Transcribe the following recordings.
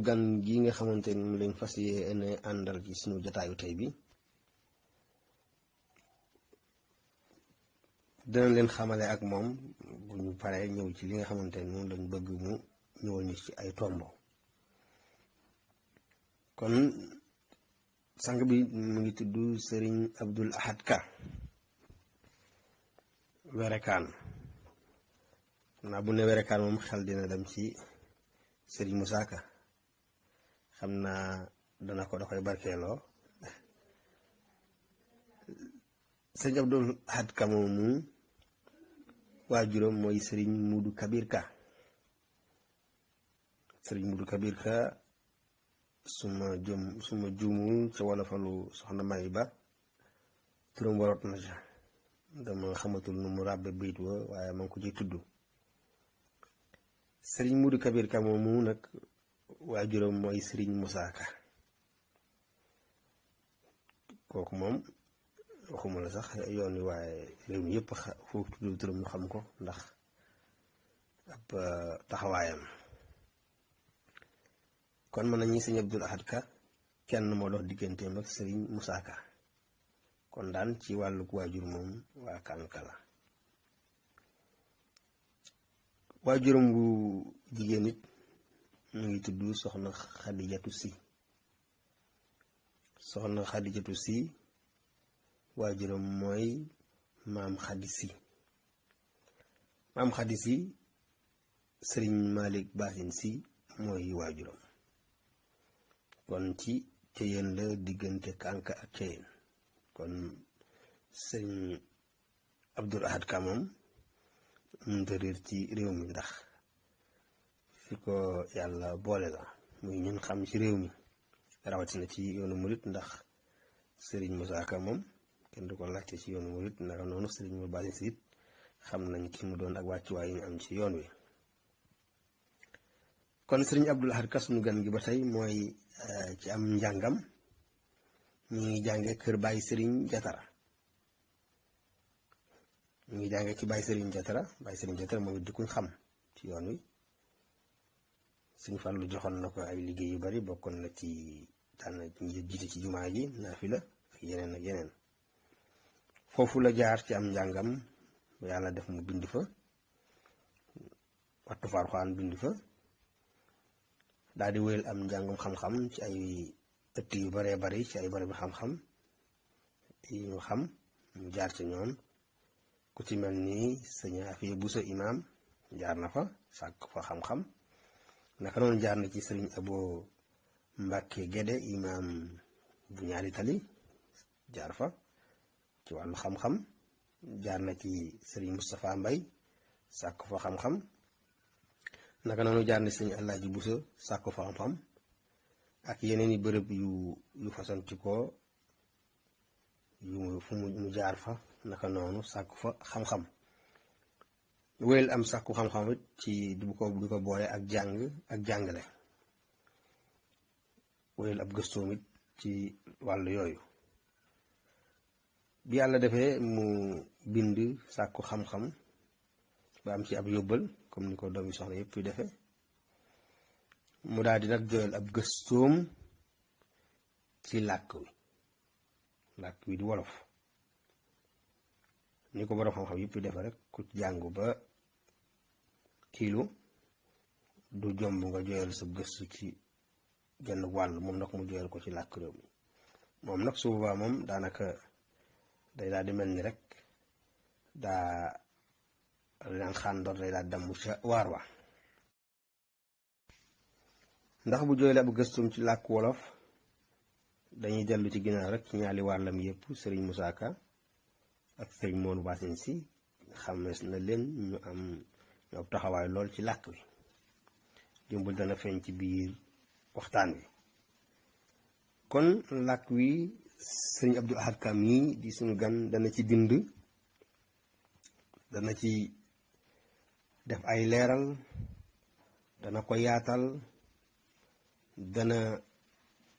gan gi nga xamante ni mu leen fas yéene àndal ci sunu jotaayu tey bi dina leen xamale ak moom bu ñu paree ñëw ci li nga xamante ni moom lañ bëgg mu ñëwal ñu ci ay tombo. kon sang bi mu ngi tudd Serigne Abdoul Ahad Ka Werekaan. naa bu ne Werekaan moom xel dina dem ci Serigne Moussa Ka, xam naa da koy barkeeloo. Serigne Abdoul Ahad Ka moomu waajuram mooy Serigne Modou Kabir Ka. Serigne Modou Kabir Ka suma juumul ca wala falu soxna May ba turam warot na ca, dama xamatul nu mu ràbbe bayit wa waaye ma ngi ko ciy tudd. Serigne Modou Kabir Ka moomu nag waajuram mooy Serigne Moussa Ka. kooku moom waxuma la sax yoon wi waaye réew mi yëpp foofu tudd turam ñu xam ko ndax ab taxawaayam. kon mën nañu Serigne Abdoul Ahad Ka kenn moo dox digganteem ak Serigne Moussa Ka, kon daan ci wàllug waajur moom waa Kanka la. waajuram bu jigéen it mu ngi tudd soxna Xadijatu Si. soxna Xadijatu Si waajuram mooy maam Xadi Si. maam Xadi Si Serigne Malick Basin Si mooy waajuram. kon ci Ceyeen la diggante Kanka ak Ceyeen. kon Serigne Abdoul Ahad Ka moom mënut a réer ci réew mi ndax fi ko yàlla boole la muy ñun xam ci réew mi rawatina ci yoonu murit, ndax Serigne Moussa Ka moom kenn du ko laajte ci yoonu murit, naka noonu Serigne Mor Basin Si it xam nañ ki mu doon ak wàccuwaay yi ñu am ci yoon wi. kon Serigne Abdoul Ahad Ka sunu gan gi ba tey mooy ci am njàngam ñu ngi jànge kër Baye Serigne Jatara. ñu ngi jànge ci Baye Serigne Jatara. Baye Serigne Jatara moom it di kuñ xam ci yoon wi. Sëñ Fallu joxoon na ko ay liggéey yu bari, bokkoon na ci daan ñu jiite ci jumaa ji naafila ak yeneen ak yeneen. foofu la jaar ci am njàngam ba yàlla def mu bind fa wattu fa Alxuraan bind fa, daal di wéyal am njàngum xam-xam ci ay ëtt yu baree bari ci ay bari bi xam-xam yi ñu xam mu jaar ci ñoom. ku ci mel ni sëñ Afiya Buso imaam jaar na fa sàkk fa xam-xam. naka noonu jaar na ci Serigne Abo Mbàkke Gédé imaam bu ñaari tali jaar fa ci wàllu xam-xam. jaar na ci Serigne Moustapha Mbay sàkk fa xam-xam. naka noonu jaar na Serigne Alaaji Buso sàkk fa xam-xam ak yeneen i bërëb yu fasantikoo yu fu mu jaar fa naka noonu sàkku fa xam-xam. wéyal am sàkku xam-xam it ci du ko boole ak jàng ak jàngale. wéyal ab gëstoom it ci wàllu yooyu. bi yàlla defee mu bind sàkku xam-xam ba am ci ab yóbbal comme ni ko doomi soxna yëpp yu defee, mu daal di nag joyal ab gëstoom ci làkk wi di wolof. ni ko borom xam-xam yëpp defe rek ku jàngu ba kiilu du jomb nga joyal sa gëstu ci genn wàll, moom nag mu joyal ko ci làkk réew mi. moom nag su boobaa moom daanaka day daal di mel ni rek daa daan xàndoor day daal damm ca waar wa. ndax bu joyal ab gëstum ci làkk wolof dañuy dellu ci ginnaaw rek ci ñaari wàllam yëpp, Serigne Moussa Ka ak Serigne Mor Basin Si xamees na leen ñu am taxawaay lool ci làkk wi. jëmbul dana feeñ ci biir waxtaan wi. kon làkk wi Serigne Abdoul Ahad Ka mii di suñu gan dana ci bind, dana ci def ay leeral, dana ko yaatal, dana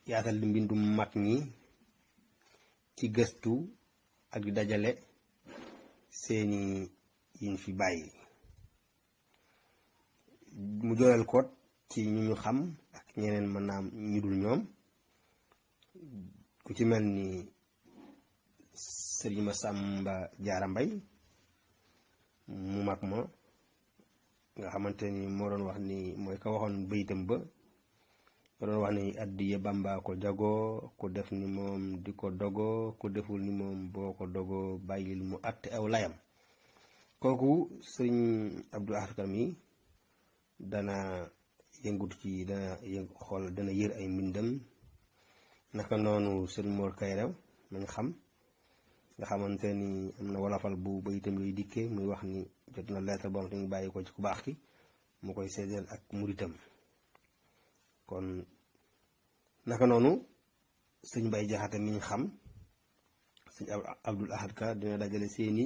yaatal di mbindum mag ñi ci gëstu ak di dajale seeni yiñ fi bàyyi. mu joyal ko ci ñu xam ak ñeneen mën naa am ñu dul ñoom ku ci mel ni sëriñ Masamba Jaara Mbay mu mag ma nga xamante ni moo doon wax ni mooy ka waxoon bayitam ba moo doon wax ni addiya Bàmba ko jagoo ku def ni moom di ko dogoo ku deful ni moom boo ko dogoo bàyyil mu àtte aw layam. kooku sëriñ Abdul Ahad Ka mi dana yëngut ci dana yër ay mbindam. naka noonu sëriñ Mor Kayre mañ xam nga xamante ni am na wolofal bu bayitam yooyu dikkee muy wax ni jot na lettre boo xam te ñu bàyyi ko ci ku baax ki mu koy seedeel ak muritam. kon naka noonu sëñ Bay Jaxate mi ñu xam sëñ Abdul Ahad Ka dina dajale seeni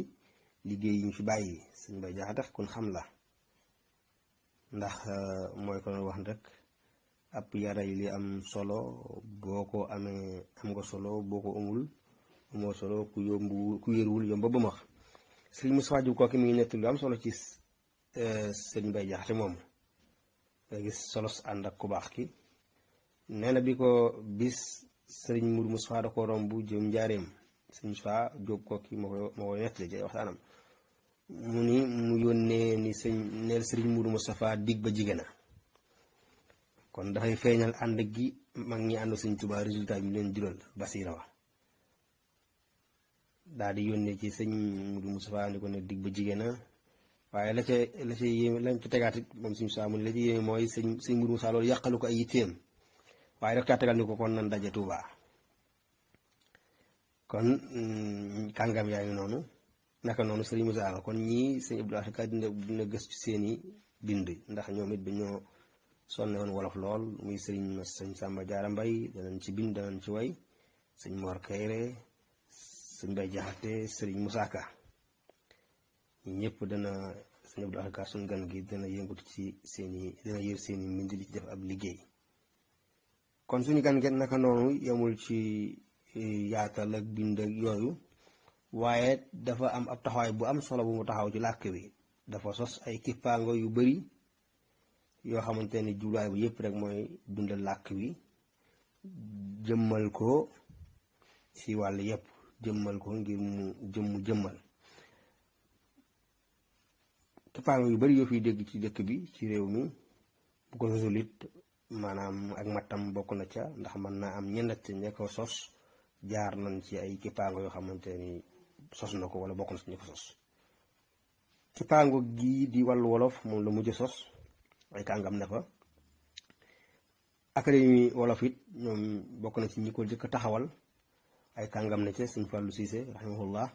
liggéey yi ñu fi bàyyi. sëñ Bay Jaxate kun xam la ndax mooy ko doon wax rek ab yara yi li am solo boo ko amee am nga solo boo ko amul amoo solo ku yërwul yomba ba max. sëriñ Moussa Diouf kooki mi ngi nett lu am solo ci sëñ Bay Jaxate moom nga gis solos ànd ak ku baax ki. nee na bi ko bis sëriñ Mourou Moussa da ko romb jëm njaareem sëñ Moussa Diop kooki moo koy nettali ci waxtaanam mu ni mu yónnee ni neel sëriñ Mourou Moustapha dig ba jigéena kon dafay feeñal ànd gi mag ñi ànd sëñ Tuubaa résultat bi leen jural basiira wa daal di yónnee ci sëñ Mourou Moustapha ni ko ne dig ba jigéena waaye la ca yéeme lañ ca tegaat it moom sëñ Moussa mu ne la ci yéeme mooy sëñ Mourou Moussa loolu yàqalu ko ay yitteem waaye daf caa tegal ni ko kon nan daje Tuubaa. kon kàngam yaa ngi noonu naka noonu sëriñ Moussa kon ñii sëñ Abdul Ahad Ka dina gëstu seeni bind ndax ñoom it dañoo sonne woon wolof lool muy sëñ Samba Jaara Mbay danañ ci bind danañ ci way sëñ Mor Kayre sëñ Bay Jaxate sëriñ Moussa Ka ñëpp dana sëñ Abdul Ahad Ka suñ gan gi dana yëngutu ci dana yër seeni mbind di ci def ab liggéey. kon suñu gan ngeen naka noonu yemul ci yaatal ak bind ak yooyu waaye dafa am ab taxawaay bu am solo bu mu taxaw ci làkk wi dafa sos ay kippaango yu bari yoo xamante ni jubluwaay bu yëpp rek mooy dundal làkk wi jëmmal ko ci wàll yëpp jëmmal ko ngir mu jëmmal kippaango yu bari yoo fiy dégg ci dëkk bi ci réew mi bu ko sosul it maanaam ak mattam bokk na ca ndax mën naa am ñenn ña ko sos jaar nañ ci ay kippaango yoo xamante ni sos na ko wala bokk na ci ña ko sos. kippaango gii di wàllu wolof moom la mujj sos ay kàngam ne fa. académie wolof it ñoom bokk na ci ñi ko jëkk taxawal ay kàngam ne ca sëñ Fallou Cissé rahimahullah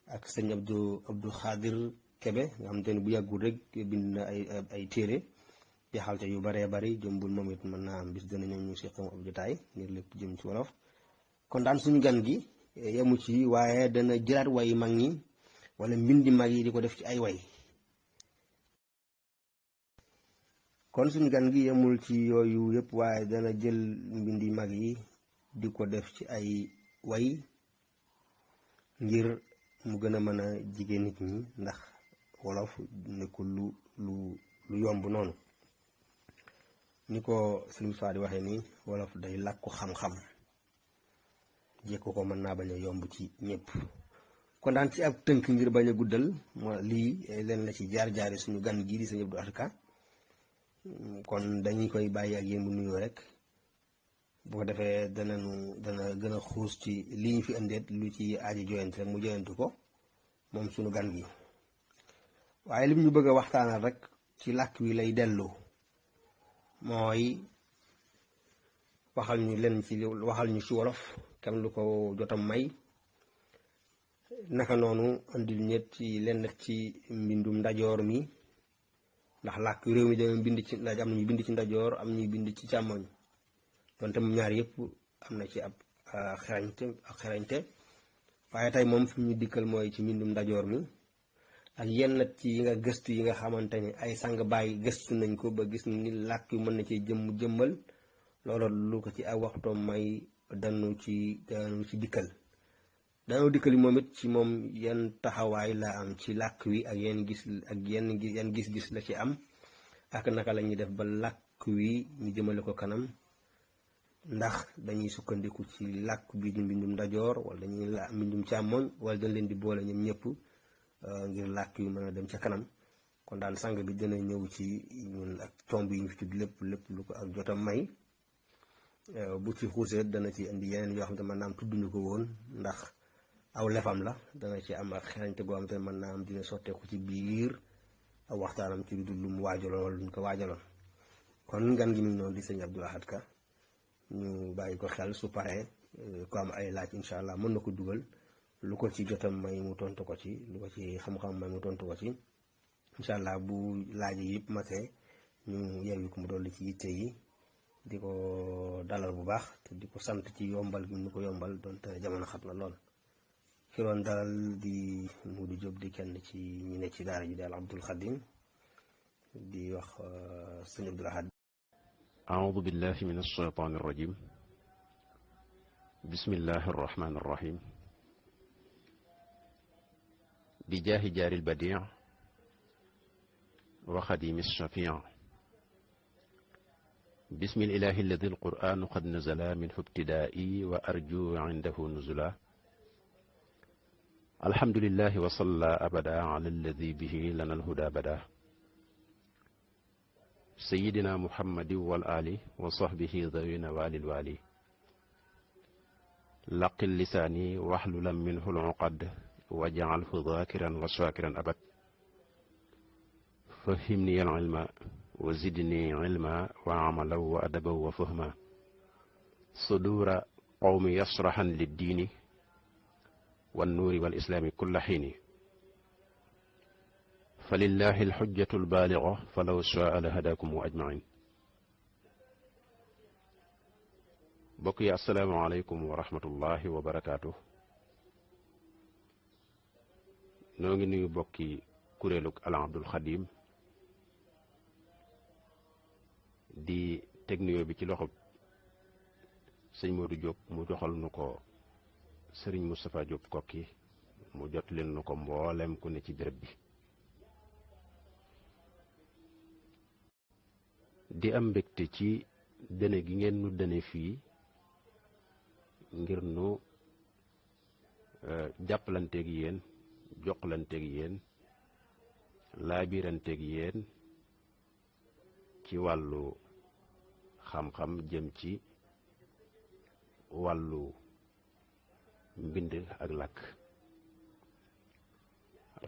ak sëñ Abdou Khadir Kebe nga xamante ni bu yàggul rek bind na ay téere yaxal ca yu baree bari jëmbul moom it mën naa am bis dana ñëw ñu seqam ab jotaay ngir lépp jëm ci wolof. kon daan suñu gan gi yemu ci waaye dana jëlaat way mag ñi wala mbindi mag yi di ko def ci ay way. kon suñu gan gi yemul ci yooyu yëpp waaye dana jël mbindi mag yi di ko def ci ay way ngir mu gën a mën a jigéen nit ñi ndax wolof nekkul lu yomb noonu. ni ko sëñ Moussa di waxee ni wolof day làkku xam-xam jékku ko mën naa bañ a yomb ci ñëpp. kon daan ci ab tënk ngir bañ a guddal lii leen la ci jaar-jaari suñu gan gii di sëñ Abdul Ahad Ka kon dañuy koy bàyyi ak yéen bu nuyoo rek bu ko defee dana gën a xuus ci lii ñu fi indeet lu ci aaji joyante rek mu joyantu ko moom suñu gan gi waaye lim ñu bëgg a waxtaanal rek ci làkk wi lay dellu mooy waxal ñu ci wolof kam lu ko jotam may naka noonu andil ñett ci lenn ci mbindum ndajoor mi ndax làkk réew mi dana bind ci ndaj am nañu bind ci ndajoor am ñuy bind ci càmmoñ donte moom ñaar yëpp am na ci ab xerañte waaye tey moom fi ñu dikkal mooy ci mbindum ndajoor mi ak yenn ci yi nga gëstu yi nga xamante ni ay sang bàyyi gëstu nañ ko ba gis ni làkk yu mën na ci jëmmal loolu lu ko ci ay waxtoom may danu ci dikkal dañoo dikkali moom it ci moom yan taxawaay la am ci làkk wi ak yan gis-gis la ci am ak naka la ñuy def ba làkk wi ñu jëmale ko kanam ndax dañuy sukkandiku ci làkk bi di mbindum ndajoor wala dañuy mbindum càmmoñ wala dañ leen di boole ñoom ñëpp ngir làkk yu mën a dem ca kanam. kon daal sang bi dina ñëw ci ñun ak tomb yi ñu fi tudd lépp lu ko ak jotam may bu ci xuusee dana ci indi yeneen yoo xam ne mën naa am tudduñu ko woon ndax aw lefam la dana ci am ak xerañte goo xam te mën naa am dina sotteeku ci biir aw waxtaanam ci lu dul lu mu waajaloon wala luñ ko waajaloon. kon ngan gi mi ngi noonu di sëñ Abdoul Ahad Ka ñu bàyyi ko xel su paree ko am ay laaj incha allah mën na ko dugal lu ko ci jotam may mu tontu ko ci lu ko ci xam-xam may mu tontu ko ci incha allah bu laaj yi yëpp matee ñu yeewi ko mu dolli ci yitte yi di ko dalal bu baax te di ko sant ci yombal gi ñu ko yombal donte jamono xat na lool. ki doon dalal di Modou Diop di kenn ci ñi ne ci daara ji daal Abdul Xadim di wax sëñ Abdoul Ahad. أعوذ بالله من الشيطان الرجيم بسم الله الرحمن الرحيم بجاه جار البديع وخديم الشفيع بسم الإله الذي القرآن قد نزل منه ابتدائي وأرجو عنده نزلا الحمد لله وصلى أبدا على الذي به لنا الهدى بدا سيدنا محمد والآل وصحبه ذوي نوال الوالي لق اللسان واحللا منه العقد واجعله ذاكرا وشاكرا أبد فهمني العلم وزدني علما وعملا وأدبا وفهما صدور قوم يشرحا للدين والنور والإسلام كل حين فلله الحجة البالغة فلو شاء لهداكم أجمعين بقي السلام عليكم ورحمة الله وبركاته نوغي نيو بوكي كوريلوك على عبد الخديم di teg nuyoo bi ci loxo sëñ Modou Diop mu joxal nu ko sëriñ Moustapha Diop kokki mu jot leen nu ko mboolem ku ne ci béréb bi di am mbégte ci dëne gi ngeen nu dëne fii ngir nu jàppalanteeg yéen jokkalanteeg yéen laabiranteeg yéen ci wàllu xam-xam jëm ci wàllu mbind ak làkk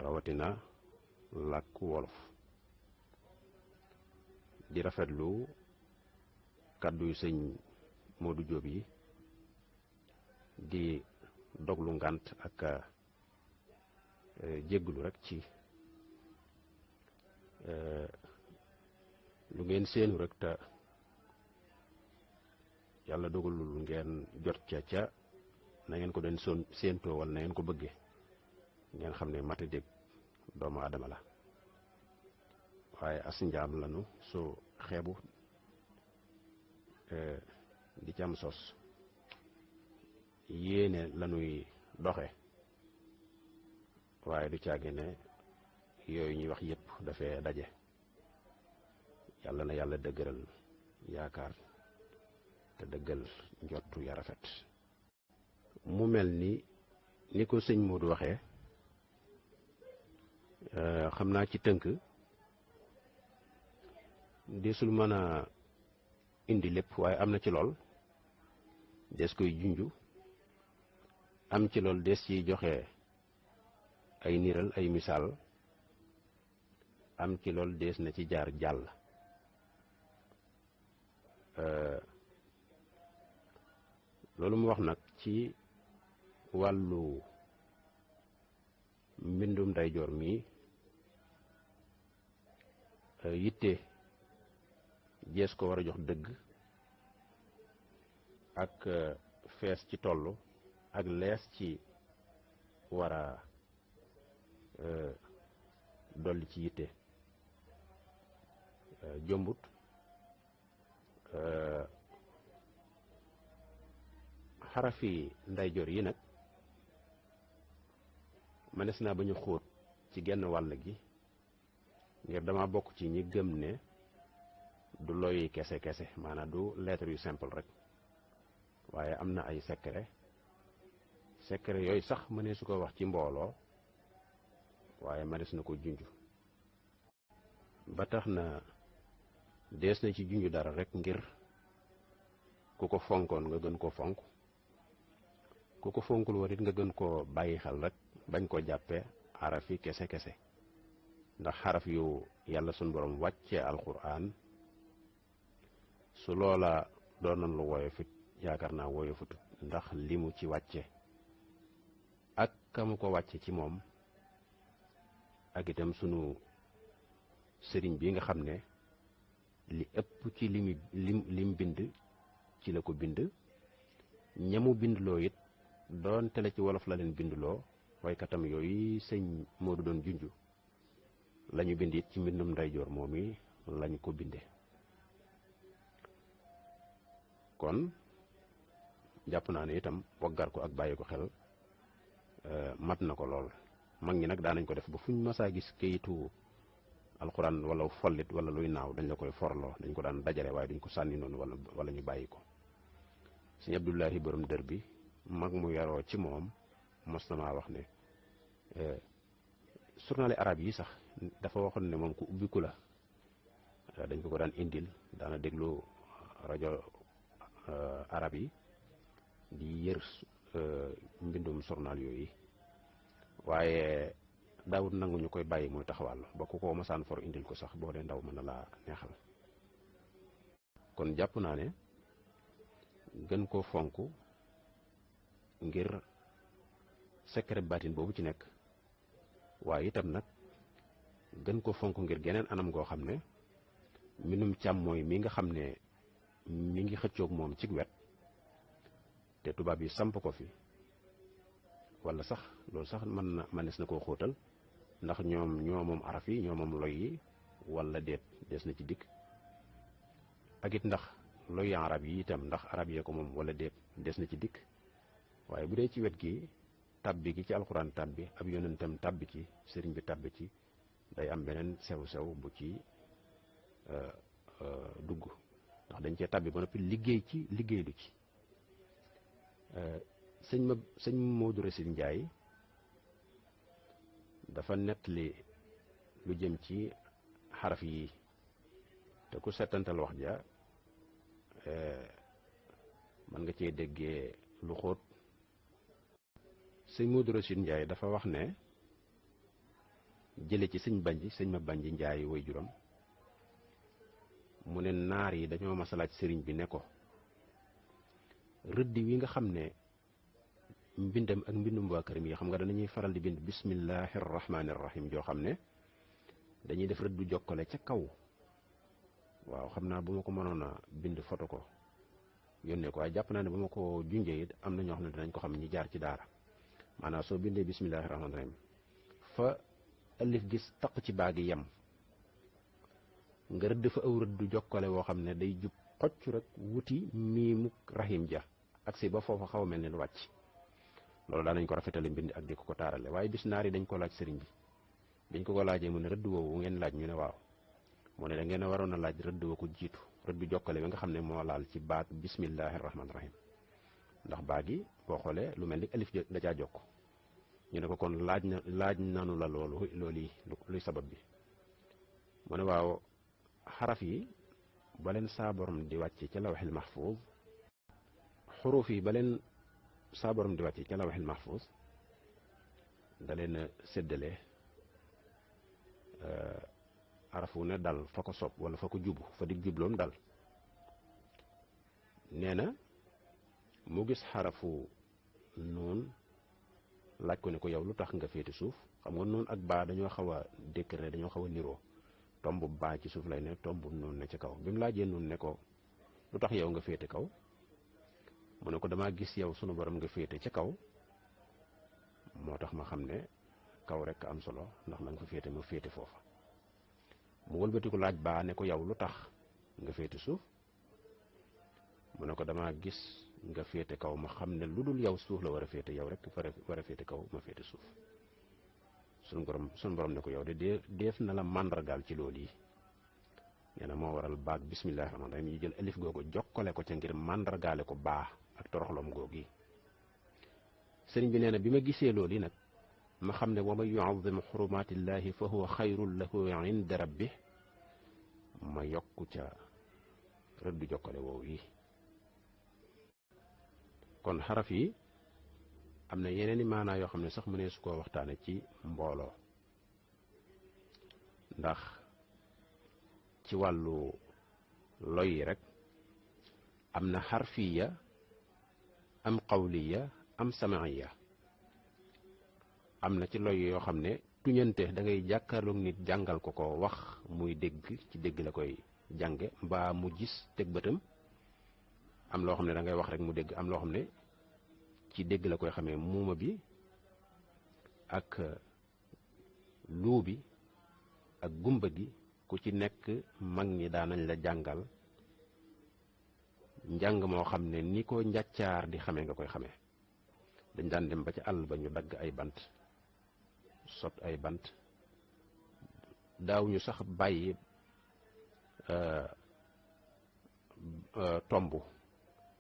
rawatina làkk wolof di rafetlu kàdduy sëñ Modou Diop yi di doglu ngànt ak jégglu rek ci lu ngeen seenu rek te yàlla dogalul ngeen jot ca na ngeen ko doon séentoo wala na ngeen ko bëggee ngeen xam ne mata dégg doomu aadama la waaye as njaam lanu su xeebu di ci am sos yéene lanuy doxe waaye du caagi ne yooyu ñuy wax yépp dafay daje yàlla na yàlla dëgëral yaakaar te dëggal njottu ya rafet mu mel ni ko sëñ Modou waxee xam naa ci tënk desul mën a indi lépp waaye am na ci lool des koy junju am ci lool des ciy joxe ay niral ay misaal am ci lool des na ci jaar jàll loolu mu wax nag ci wàllu mbindum ndeyjoor mi yitte jees ko war a jox dëgg ak fees ci tollu ak lees ci war a dolli ci yitte jombut xarafi ndeyjoor yi nag mënees naa ba ñu xóot ci genn wàll gi ngir dama bokk ci ñi gëm ne du looyi kese kese maanaam du lettre yu simple rek waaye am na ay secret yooyu sax mënee su ko wax ci mbooloo waaye mënees na ko junj ba tax na dees na ci junj dara rek ngir ku ko fonkoon nga gën ko fonk ku ko fonkul warit nga gën koo bàyyi xel rek bañ ko jàppe xaraf yi kese kese ndax xaraf yu yàlla suñ borom wàcce alquran su loola doonoon lu woyofit yaakaar naa woyofutut ndax li mu ci wàcce ak kamu ko wàcce ci moom ak itam sunu sëriñ bi nga xam ne li ëpp ci lim bind ci la ko bind ñamu bindloo it doon tele ci wolof la leen bindloo waykatam yooyu sëñ Modou doon junju lañu bind it ci mbindum ndeyjoor moom yi lañ ko binde kon jàpp naa ne itam waggar ko ak bàyyi ko xel mat na ko lool mag ñi nag daanañ ko def ba fuñ masaa gis kayitu alxuraan wala follit wala luy naaw dañ la koy forloo dañ ko daan dajale waaye duñ ko sànni noonu wala ñu bàyyi ko sëñ Abdullahi borom dër bi mag mu yaroo ci moom mos na maa wax ne journal arab yi sax dafa waxoon ne moom ku ubbiku la dañ ko daan indil daana déglu rajo arab yi di yër mbindum journal yooyu waaye daawut nangu ñu koy bàyyi muy taxawal ba ku ko masaan for indil ko sax boo dee ndaw mën na laa neexal kon jàpp naa ne gën koo fonk ngir secret baatin boobu ci nekk waaye itam nag gën ko fonk ngir geneen anam goo xam ne mbindum càmmooy mi nga xam ne mi ngi xëccoog moom ci wet te tubaab yi samp ko fi wala sax loolu sax mënees na koo xóotal ndax ñoo moom araf yi ñoo moom loy yi wala déet des na ci dikk ak it ndax loy arab yi itam ndax arab yee ko moom wala déet des na ci dikk waaye bu dee ci wet gi tabbi gi ci alxuraan tabbi ab yonentam tabbi ci sëriñ bi tabbi ci day am beneen sew-sew bu ci dugg ndax dañ cee tabbi ba noppi liggéey ci liggéey lu ci sëñ Modou Racine Ndiaye dafa nettali lu jëm ci xaraf yi te ku settantal wax ja mën nga cee déggee lu xóot sëñ Modou Racine Ndiaye dafa wax ne jële ci sëñ ma banji Ndiaye way juram mu ne naar yi dañoo masalaaj sëriñ bi ne ko rëdd wi nga xam ne mbindam ak mbindum waa këram yi xam nga danañuy faral di bind bismillahi rahmaani rahim joo xam ne dañuy def rëddu jokkale ca kaw waaw xam naa bu ma ko mënoon a bind foto ko yónnee ko waaye jàpp naa ne bu ma ko junjee it am na ñoo xam ne dinañ ko xam ñi jaar ci daara maanaam soo bindee bismillahi rahmaani rahim fa alif gis taq ci baagi yem nga rëdd fa aw rëddu jokkale woo xam ne day jub xocc rek wuti miimu rahim ja ak si ba foofa xaw a mel ne lu wàcc loolu daan nañ ko rafetale mbind ak di ko taarale waaye bis naar yi dañ ko laaj sëriñ bi biñ ko laajee mu ne rëdd woowu ngeen laaj ñu ne waaw mu ne da ngeen a waroon a laaj rëdd woo ko jiitu rëdd jokkale bi nga xam ne moo laal ci baat bismillahi rahmaani rahim ndax baat yi boo xoolee lu mel ni alif da caa jokk ñu ne ko kon laaj nanu la loolu yi luy sabab bi mu ne waaw xaraf yi ba leen saa borom di wàcce ca lawxil mahfuuz xuruuf yi ba leen saa borom di wàcce ca lawxil mahfuuz da leen a séddale arafu ne dal fa ko sob wala fa ko jubu fa dig jubloom dal nee na mu gis xarafu nuun laaj ko ne ko yow lu tax nga féete suuf xam nga nuun ak baa dañoo xaw a décret dañoo xaw a niroo tomb baa ci suuf lay ne tomb nuun ne ci kaw bi mu laajee nuun ne ko lu tax yow nga féete kaw mu ne ko damaa gis yow sunu borom nga féete ca kaw moo tax ma xam ne kaw rek am solo ndax na nga fa féete ma féete foofa mu wëlbati ko laaj baa ne ko yow lu tax nga féete suuf mu ne ko damaa gis nga féete kaw ma xam ne lu dul yow suuf la war a féete yow rek war a féete kaw ma féete suuf sunu borom ne ko yow de def na la màndargaal ci loolu yi nee na moo waral baat bismillahi rahmaani rahim ñu jël alif googu jokkale ko ca ngir màndargaale ko baax ak toroxloom googu yi. sëriñ bi nee na bi ma gisee loolu yi nag ma xam ne wa man yuazim xurumatillahi fa huwa xayrun lahu inda rabbih ma yokku ca rëddu jokkale woowu yi. kon xaraf yi am na yeneen i maanaa yoo xam ne sax mu ne su koo waxtaane ci mbooloo, ndax ci wàllu loy yi rek am na xarfiya am qawliya am samaiya. am na ci loy yoo xam ne tuñante da ngay jàkkaarloog nit jàngal ko ko wax muy dégg, ci dégg la koy jànge, mbaa mu gis teg bëtam. am loo xam ne da ngay wax rek mu dégg, am loo xam ne ci dégg la koy xamee. muuma bi ak luu bi ak gumba gi ku ci nekk mag ñi daanañ la jàngal njàng moo xam ne ni ko njàccaar di xamee nga koy xamee. dañ daan dem ba ci àll ba ñu dagg ay bant, sot ay bant, daaw ñu sax bàyyi tomb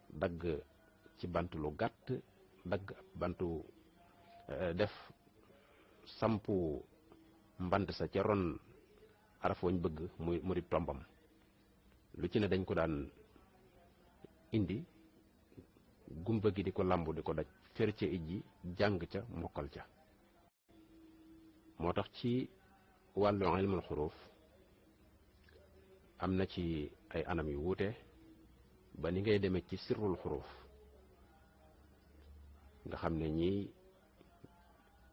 dagg ci bant lu gàtt, dagg bantu def sampu mbant sa ca ron araf wañ bëgg mu di tombam. lu ci ne dañ ko daan indi, gumba gi di ko lambu di ko daj, fer ca ijji jàng ca mokkal ca. moo tax ci wàllu ilmul xuruuf am na ci ay anam yu wuute ba ni ngay demee ci sirrul xuruuf nga xam ne ñi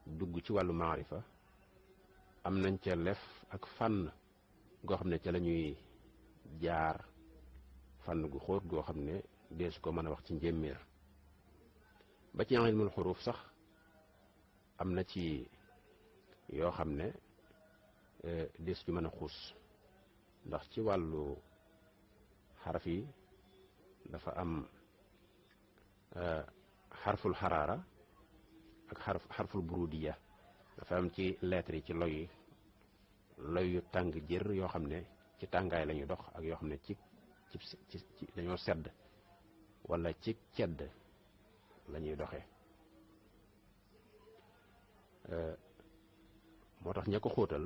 dugg ci wàllu maarifa am nañ ca lef ak fànn goo xam ne ca la ñuy jaar, fànn gu xóot goo xam ne deesu ko mën a wax ci njéeméer. ba ci ilmul xuruuf sax am na ci yoo xam ne dees ci mën a xuus, ndax ci wàllu xaraf yi dafa am xarful xaraara ak xarful burudiya. dafa am ci lettres yi ci loy yu tàng jër yoo xam ne ci tàngaay la ñuy dox, ak yoo xam ne ci dañoo sedd wala ci cedd la ñuy doxee. moo tax ña ko xóotal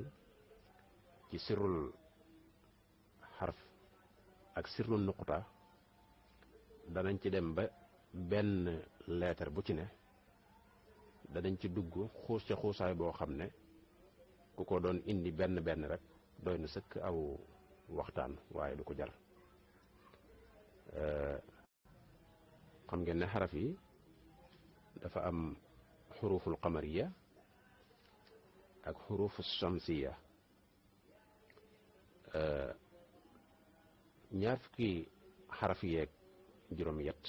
ci sirrul xarf ak sirrul nuqta danañ ci dem ba benn lettre bu ci ne danañ ci dugg xuus ca xuusaay boo xam ne ku ko doon indi benn benn rek doy na sëkk aw waxtaan, waaye du ko jar. xam ngeen ne xaraf yi dafa am xuruful qamariya ak xurufu shamsiya. ñaar fukki xaraf yeeg juróom yett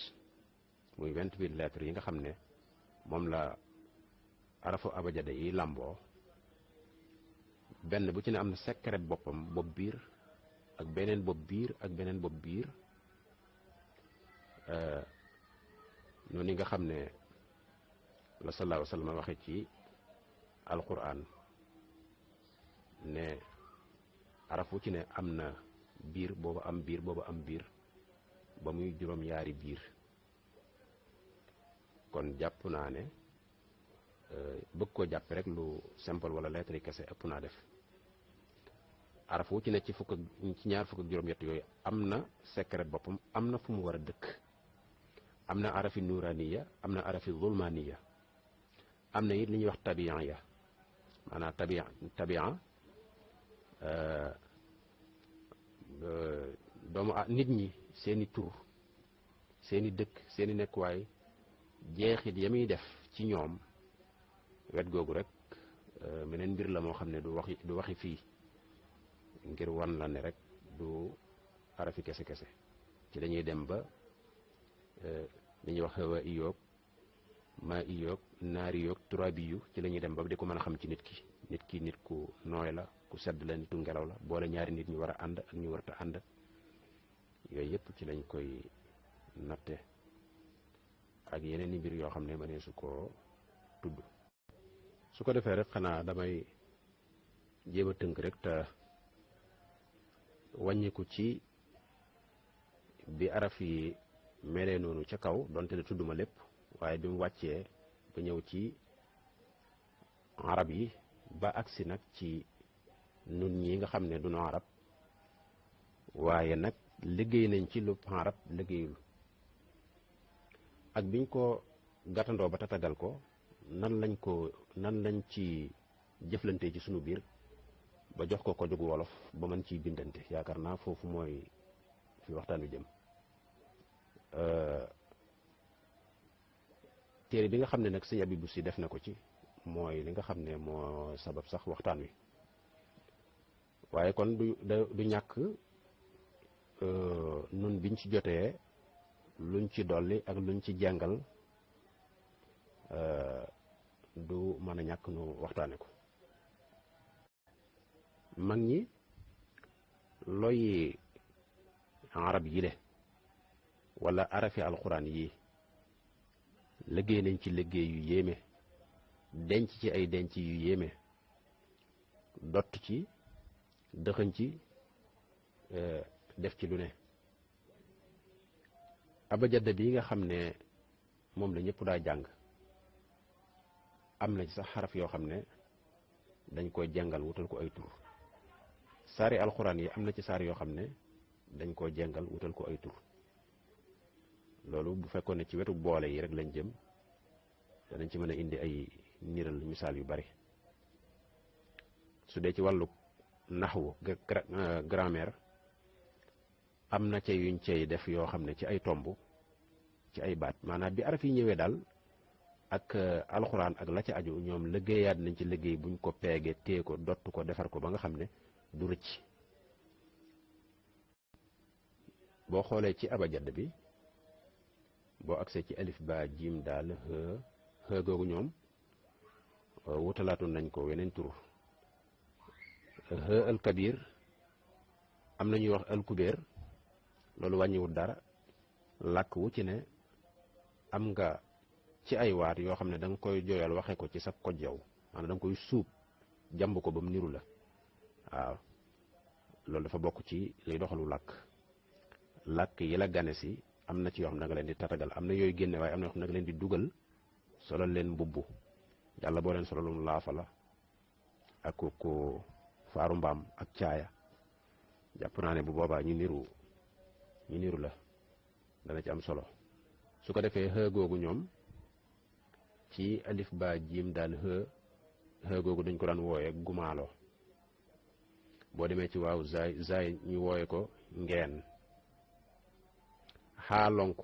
muy 28 lettres yi nga xam ne moom la arafu abajada yi làmboo, benn bu ci ne am na secret boppam, bopp biir ak beneen bopp biir ak beneen bopp biir. noonu nga xam ne la sallallahu alayhi wa sallam waxe ci alquran ne araf wu ci ne am na biir boobu am biir boobu am biir ba muy juróom-ñaari biir. kon jàpp naa ne bëgg koo jàppe rek lu simple wala lettre yi kese ëpp naa def. araf wu ci ne ci ñaar fukk ak juróom-ñett yooyu am na secret boppam, am na fu mu war a dëkk. am na arafi nuraniya, am na arafi zulmaniya, am na it li ñuy wax tabian ya. maanaam tabian doomu nit ñi seeni tur, seeni dëkk, seeni nekkuwaay, jeexit ya muy def ci ñoom, wet googu rek meneen mbir la moo xam ne du waxi fii, ngir wan la ne rek du arafi kese kese. ci dañuy dem ba li ñuy wax hawa iyoog maa iyoog naari yoog turaabi yu ci la ñuy dem ba di ko mën a xam ci nit ki nit ku nooy la, ku sedd la, nitu ngelaw la, boole ñaari nit ñu war a ànd ak ñu warta ànd. yooyu yëpp ci lañ koy natte ak yeneen i mbir yoo xam ne ma ne su ko tudd. su ko defee rek xanaa damay jéem a tënk rek te wàññiku ci bi araf yi melee noonu ca kaw donte ne tudduma lépp waaye bi mu wàccee ba ñëw ci arab yi ba agsi nag ci nun ñi nga xam ne duñu arab waaye nag liggéey nañ ci lu arab liggéeyul ak biñ ko gàttandoo ba tatagal ko nan lañ ci jëflante ci sunu biir ba jox ko jógu wolof ba mën ciy bindante yaakaar naa foofu mooy fi waxtaan wi jëm. téere bi nga xam ne nag sëñ Abibu Si def na ko ci mooy li nga xam ne moo sabab sax waxtaan wi waaye kon du ñàkk nun biñ ci jotee luñ ci dolli ak luñ ci jàngal du mën a ñàkk nu waxtaane ko. mag ñi looy arab yi le wala arafi alxuraan yi liggéey nañ ci liggéey yu yéeme denc ci ay denc yu yéeme dott ci dëxëñ ci def ci lu ne. abajada bi nga xam ne moom la ñëpp daa jàng am na ci sax xaraf yoo xam ne dañ koy jàngal wutal ko ay tur saari alxuraan yi am na ci saar yoo xam ne dañ koo jàngal wutal ko ay tur loolu bu fekkoon ne ci wetu boole yi rek lañ jëm danañ ci mën a indi ay niral misaal yu bari. su dee ci wàllu naxwu grammaire am na ca yuñ cay def yoo xam ne ci ay tomb ci ay baat maanaam bi araf yi ñëwee daal ak alxuraan ak la ca aju ñoom liggéeyaat nañ ci liggéey buñ ko peege téye ko dott ko defar ko ba nga xam ne du rëcc. boo xoolee ci abajad bi boo agsee ci alif ba jiim daal xë googu ñoom wutalaatu nañ ko weneen tur. xë al kabir am na ñuy wax al kubéer loolu wàññiwut dara làkk wu ci ne am nga ci ay waat yoo xam ne da nga koy jooyal waxe ko ci sa koj yow maanaam da nga koy suub jàmb ko ba mu niru la waaw loolu dafa bokk ci liy doxalu làkk yi la gane si am na ci yoo xam ne da nga leen di tatagal am na yooyu génne waaye am na yoo xam ne da nga leen di dugal solal leen mbubbu yàlla boo leen solalum laafa la ak ko faaru mbaam ak caaya jàpp naa ne bu boobaa ñu niru la dana ci am solo. su ko defee xë googu ñoom ci alif ba jiim daal xë googu dañ ko daan wooye gumaalo boo demee ci waaw zaay ñu wooye ko ngeen. xaa lonk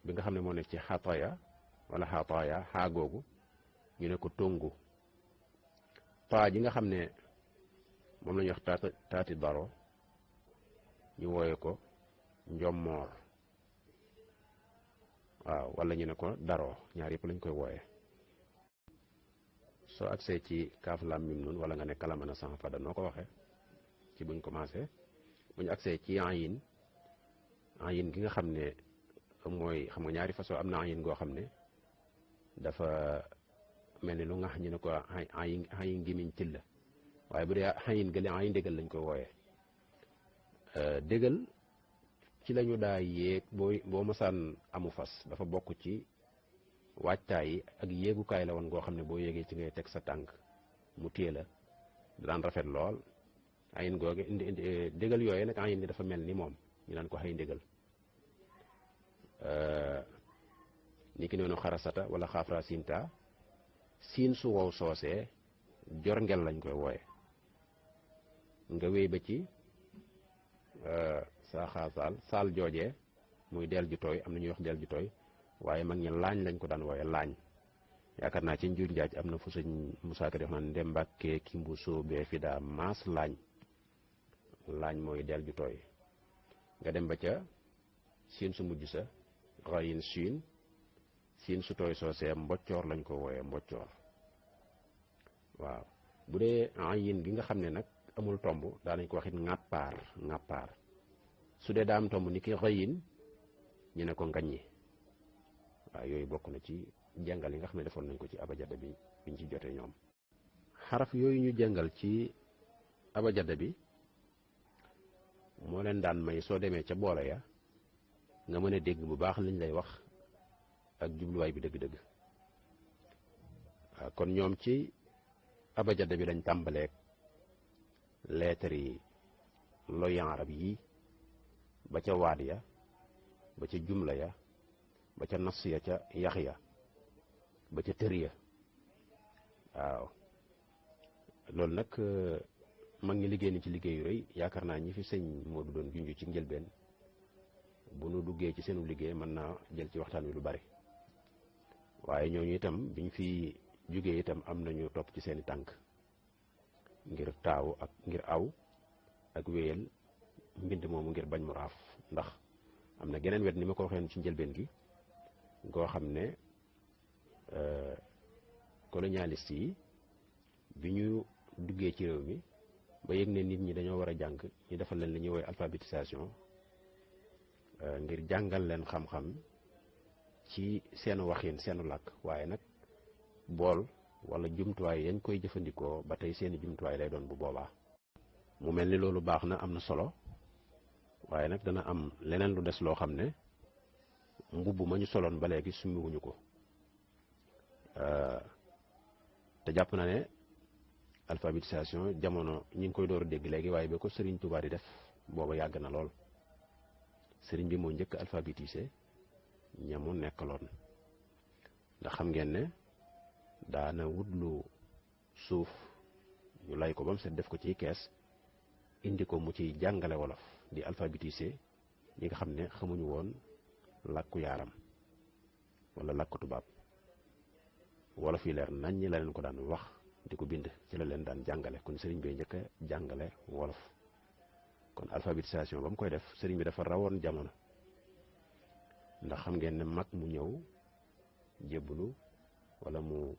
bi nga xam ne moo nekk ci xataya wala xataya xaa googu ñu ne ko tongu. taa ji nga xam ne moom la ñuy wax taati daro ñu wooye ko njommoor waaw wala ñu ne ko daro ñaar yëpp lañ koy wooye. soo agsee ci kaaf lam mim nun wala nga ne kalamana san fada noo ko waxee ci buñ commencé buñ agsee ci ayin gi nga xam ne mooy xam nga ñaari façon am na ayin goo xam ne dafa mel ni lu nga xam ñu ne ko ayin ngimiñ til la waaye bu dee ayin gële ayin déggal lañ koy wooyee. déggal ci lañu daa yéeg boo masaan amu fas dafa bokk ci waajtaay yi ak yéegukaay la woon goo xam ne boo yéegee ci ngay teg sa tànk mu téye la daan rafet lool. ayin googe déggal yooyu nag ayin gi dafa mel ni moom ñu naan ko xëy ndégal ni ki noonu xarasata wala xaafra siinta siin su wow soosee jor ngel lañ koy wooye. nga wéy ba ci saaxaasaal saal joojee muy del ju tooy am na ñuy wax del ju tooy waaye mag ñi laañ lañ ko daan wooye laañ. yaakaar naa ci njuuj njaaj am na fu sëñ Musaa Ka def naan ndembàkkee ki mbu soobee fi daa maas laañ mooy del ju tooy. nga dem ba ca siin su mujj sa rayin siin su tooy soosee mboccoor lañ ko wooyee mboccoor waaw. bu dee ayin gi nga xam ne nag amul tomb daanañ ko waxit ŋàppaar su dee daa am tomb ni ki rayin ñu ne ko ngaññi waaw. yooyu bokk na ci jàngal yi nga xam ne defoon nañ ko ci abajada bi biñ ci jotee ñoom. xaraf yooyu ñu jàngal ci abajada bi moo leen daan may soo demee ca boole ya nga mën a dégg bu baax liñ lay wax ak jubluwaay bi dëgg-dëgg waaw kon ñoom ci abajada bi lañ tàmbaleek lettre yi loyan arab yi ba ca waad ya ba ca jumla ya ba ca nas ya ca yax ya ba ca tër ya waaw loolu nag mag ñi liggéey ni ci liggéeyu rëy yaakaar naa ñi fi sëñ Modou doon junj ci njëlbeen bu nu duggee ci seenu liggéey mën naa jël ci waxtaan wi lu bari waaye ñooñu itam biñ fi jógee itam am nañu topp ci seeni tànk ngir taawu ak ngir aw ak wéyal mbind moomu ngir bañ mu raaf ndax am na geneen wet ni ma ko waxee ci njëlbeen gi goo xam ne colonialiste yi bi ñu duggee ci réew mi ba yëg ne nit ñi dañoo war a jàng ñu defal leen li ñuy woowee alphabétisation ngir jàngal leen xam-xam ci seenu waxin seenu làkk waaye nag bool wala jumtuwaay yañ koy jëfandikoo ba tey seeni jumtuwaay lay doon bu boobaa mu mel ni loolu baax na am na solo waaye nag dana am leneen lu des loo xam ne mbubb ma ñu soloon ba léegi summiwuñu ko te jàpp na ne alphabétisation jamono ñi ngi koy door a dégg léegi waaye ba ko Serigne Touba di def booba yàgg na lool Serigne bi moo njëkk alphabétisé ñamu nekkaloon ndax xam ngeen ne daana wutlu suuf ñu lay ko ba mu set def ko ci kees indi ko mu ci jàngale wolof di alphabétisé ñi nga xam ne xamuñu woon làkku yaaram wala làkku tubaab wolof yi leer nañ ñi la leen ko daan wax di ko bind ci la leen daan jàngale kon sëriñ bi njëkk a jàngale wolof kon alphabétisation ba mu koy def sëriñ bi dafa rawoon jamono ndax xam ngeen ne mag mu ñëw jébbalu wala mu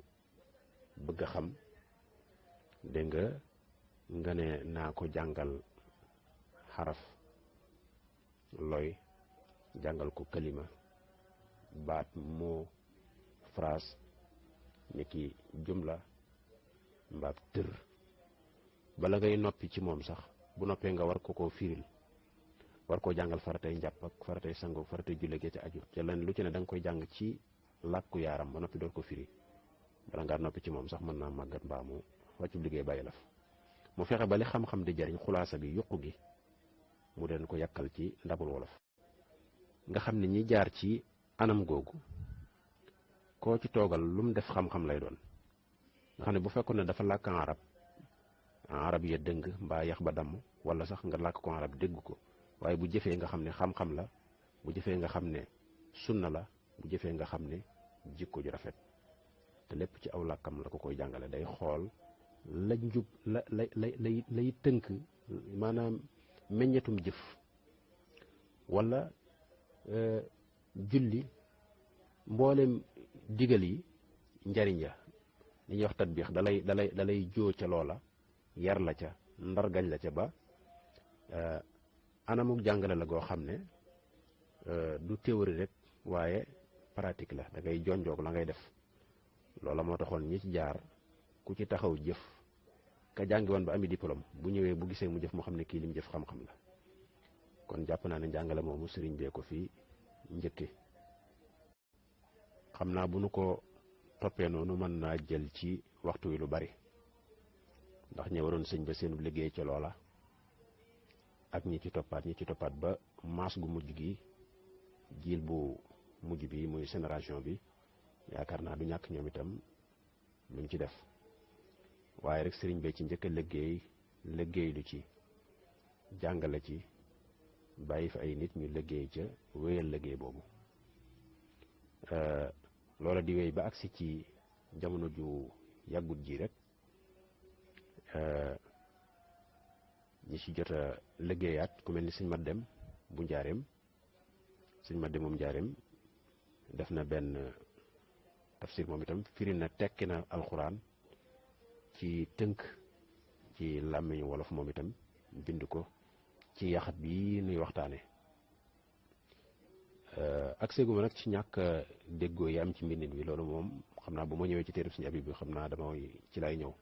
bëgg a xam dégg nga ne naa ko jàngal xaraf looy jàngal ko kalima baat moo phrase ni ki jumla mbaab tër bala ngay noppi ci moom sax bu noppee nga war ko koo firil war koo jàngal faratay njàpp ak faratay sango faratay julle gi ca aju ca len lu ci ne da nga koy jàng ci làkku yaaram ba noppi door ko firi bala ngaa noppi ci moom sax mën naa màggat mbaa mu wàccu liggéey bàyyi la fa mu fexe ba li xam-xam di jariñ xulaasa bi yuqu gi mu den ko yàkkal ci ndabul wolof nga xam ne ñi jaar ci anam googu koo ci toogal lu mu def xam-xam lay doon nga xam ne bu fekkoon ne dafa làkk arab ya dëng mbaa yax ba damm wala sax nga làkk ko arab dégg ko waaye bu jëfee nga xam ne xam-xam la bu jëfee nga xam ne sunna la bu jëfee nga xam ne jikko ju rafet te lépp ci aw làkkam la ko koy jàngale day xool la njub lay tënk maanaam meññetum jëf wala julli mboolem digal yi njariñ ya li ñuy wax tatbiix dalay joo ca loola yar la ca ndargañ la ca ba anamuk jàngale la goo xam ne du théorie rek waaye pratique la da ngay jonjoog la ngay def loola moo taxoon ñi ci jaar ku ci taxaw jëf ka jàngi woon ba ami diplôme bu ñëwee bu gisee mu jëf moo xam ne kii li mu jëf xam-xam la kon jàpp naa ne jàngale moomu sëriñ bee ko fi njëkke xam naa bu nu ko toppee noonu mën naa jël ci waxtu wi lu bari ndax ñi waroon sëñ ba seenu liggéey ca loola ak ñi ci toppaat ba maas gu mujj gi jiil bu mujj bi muy génération bi yaakaar naa du ñàkk ñoom itam luñ ci def waaye rek sëriñ bee ci njëkk a liggéey lu ci jàngale ci bàyyi fi ay nit ñu liggéey ca wéyal liggéey boobu loola di wéy ba agsi ci jamono ju yàggut ji rek ñi ci jot a liggéeyaat ku mel ni sëñ mat dem bu njaareem sëñ mat dem moom njaareem def na benn tafsir moom itam firi na tekki na alxuraan ci tënk ci làmmiñu wolof moom itam bind ko ci yaxat bi nuy waxtaane ak seeguma nag ci ñàkk déggoo yi am ci mbindin wi loolu moom xam naa bu ma ñëwee ci téereb Sëñ Abib bi xam naa dama ci lay ñëw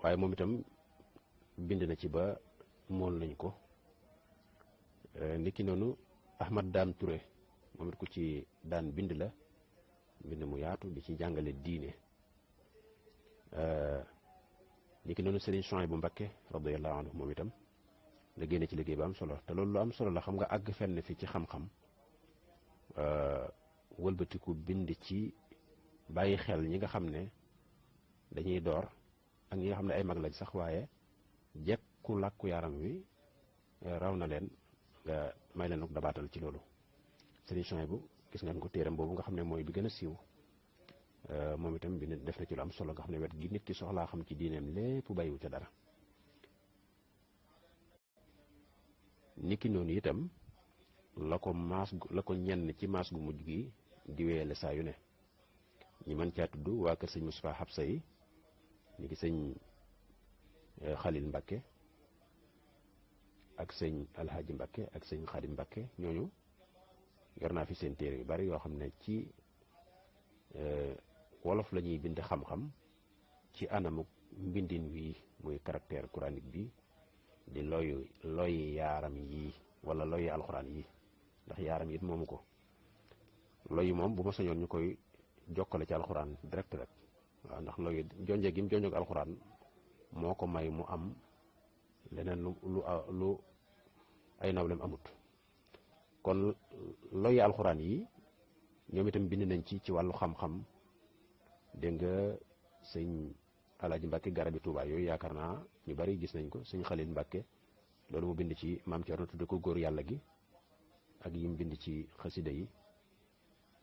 waaye moom itam bind na ci ba mool nañ ko. Ndiki noonu Ahmad Daan Touré moom it ku ci daan bind la, mbind mu yaatu di ci jàngale diine. Ndiki noonu Serigne Souhaïbou Mbacké radiyallahu anhu moom itam la génne ci liggéey ba am solo, te loolu lu am solo la. xam nga àgg fenn fi ci xam-xam wëlbatiku bind ci bàyyi xel ñi nga xam ne dañuy door ak ñi nga xam ne ay mag lañ sax, waaye jekku làkku yaram wi raw na leen, nga may leen ak dabaatal ci loolu. Serigne Souhaïbou gis ngeen ko téeram boobu nga xam ne mooy bi gën a siiw, moom itam bi def na ci lu am solo nga xam ne wet gi nit ki soxlaa xam ci diineem lépp bàyyiwu ca dara. niki noonu itam la ko ñenn ci maas gu mujj gi di wéyale saa yu ne. ñi mën caa tudd waa kër sëñ Moustapha Habsa yi, ni ki sëñ Khalil Mbacké ak sëñ Alhaji Mbacké ak sëñ Khadim Mbacké. ñooñu yor naa fi seen téere yu bari yoo xam ne ci wolof la ñuy bind xam-xam ci anamu mbindin wi muy caractère coranique bi, di loyi yaaram yi wala loyi alxuraan yi, ndax yaaram it moomu ko. loyi moom bu ma sañoon ñu koy jokkale ci alxuraan direct rek, waaw, ndax loyi jonje gi mu jonjoog alxuraan moo ko may mu am leneen lu ay nawlem amut. kon loyi alxuraan yi ñoom itam bind nañ ci wàllu xam-xam. dégg nga sëñ Alaaji Mbàkke garabi Tuubaa yooyu yaakaar naa ñu bari gis nañ ko. sëñ Xalil Mbàkke loolu mu bind ci maam Cerno tudde ko góor yàlla gi, ak yim bind ci xasida yi,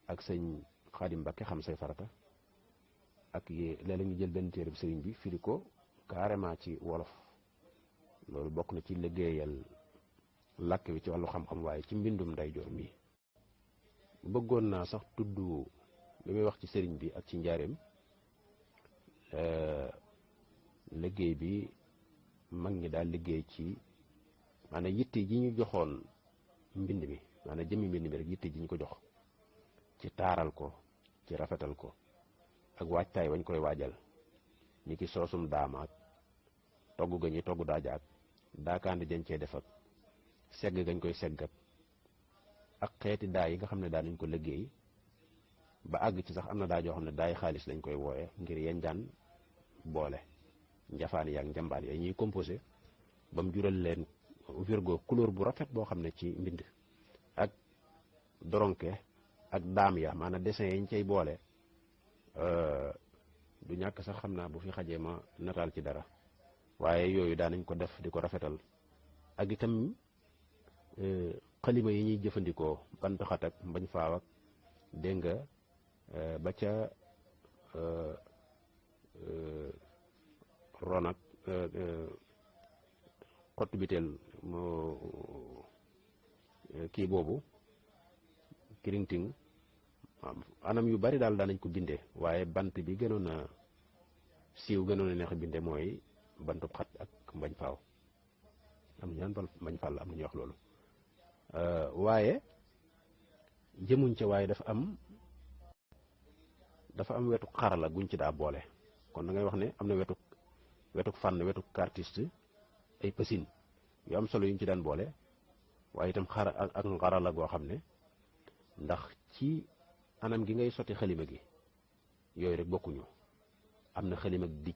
ak sëñ Xaadim Mbàkke xam say farata, ak léeg-léeg ñu jël benn téere bi sëriñ bi firi ko carrément ci wolof. loolu bokk na ci liggéeyal làkk wi ci wàllu xam-xam, waaye ci mbindum ndeyjoor mi. bëggoon naa sax tudd li muy wax ci sëriñ bi ak ci njaareem, liggéey bi mag ñi daal liggéey ci maanaam yitte ji ñu joxoon mbind mi, maanaam jëmmi mbind mi rek yitte ji ñu ko jox ci taaral ko, ci rafetal ko, ak waajtaay wañ koy waajal, ni ki soosum daamaak togg ga ñuy togg daajaak daakaandi dañ cee def ak segg gañ koy seggat ak xeeti daa yi nga xam ne daa nañ ko liggéey ba àgg ci sax am na daa joo xam ne daay xaalis lañ koy wooye ngir yañ daan boole njafaan yaak njambaan yooyu ñuy composé ba mu jural leen virgo couleur bu rafet boo xam ne ci mbind ak doronke ak daam ya maanaam dessin yañ cay boole du ñàkk sax xam naa bu fi xajee ma nataal ci dara, waaye yooyu daanañ ko def di ko rafetal. ak itam xalima yi ñuy jëfandikoo bant xat ak mbañ faaw ak dégg nga ba ca ron ak xottu biteel kii boobu kiringting, anam yu bari daal daanañ ko bindee, waaye bant bi gënoon a siiw gënoon a neex binde mooy bantub xat ak mbañ faaw. am na ñaan bal mbañ faaw la am na ñuy wax loolu, waaye jëmuñ ca, waaye dafa am wetu xarala guñ ci daa boole. kon da ngay wax ne am na wetu fànn, wetu artiste, ay pësin yu am solo yuñ ci daan boole, waaye itam ak xarala goo xam ne ndax ci anam gi ngay sotti xalima gi yooyu rek bokkuñu. am na xalima ak dij,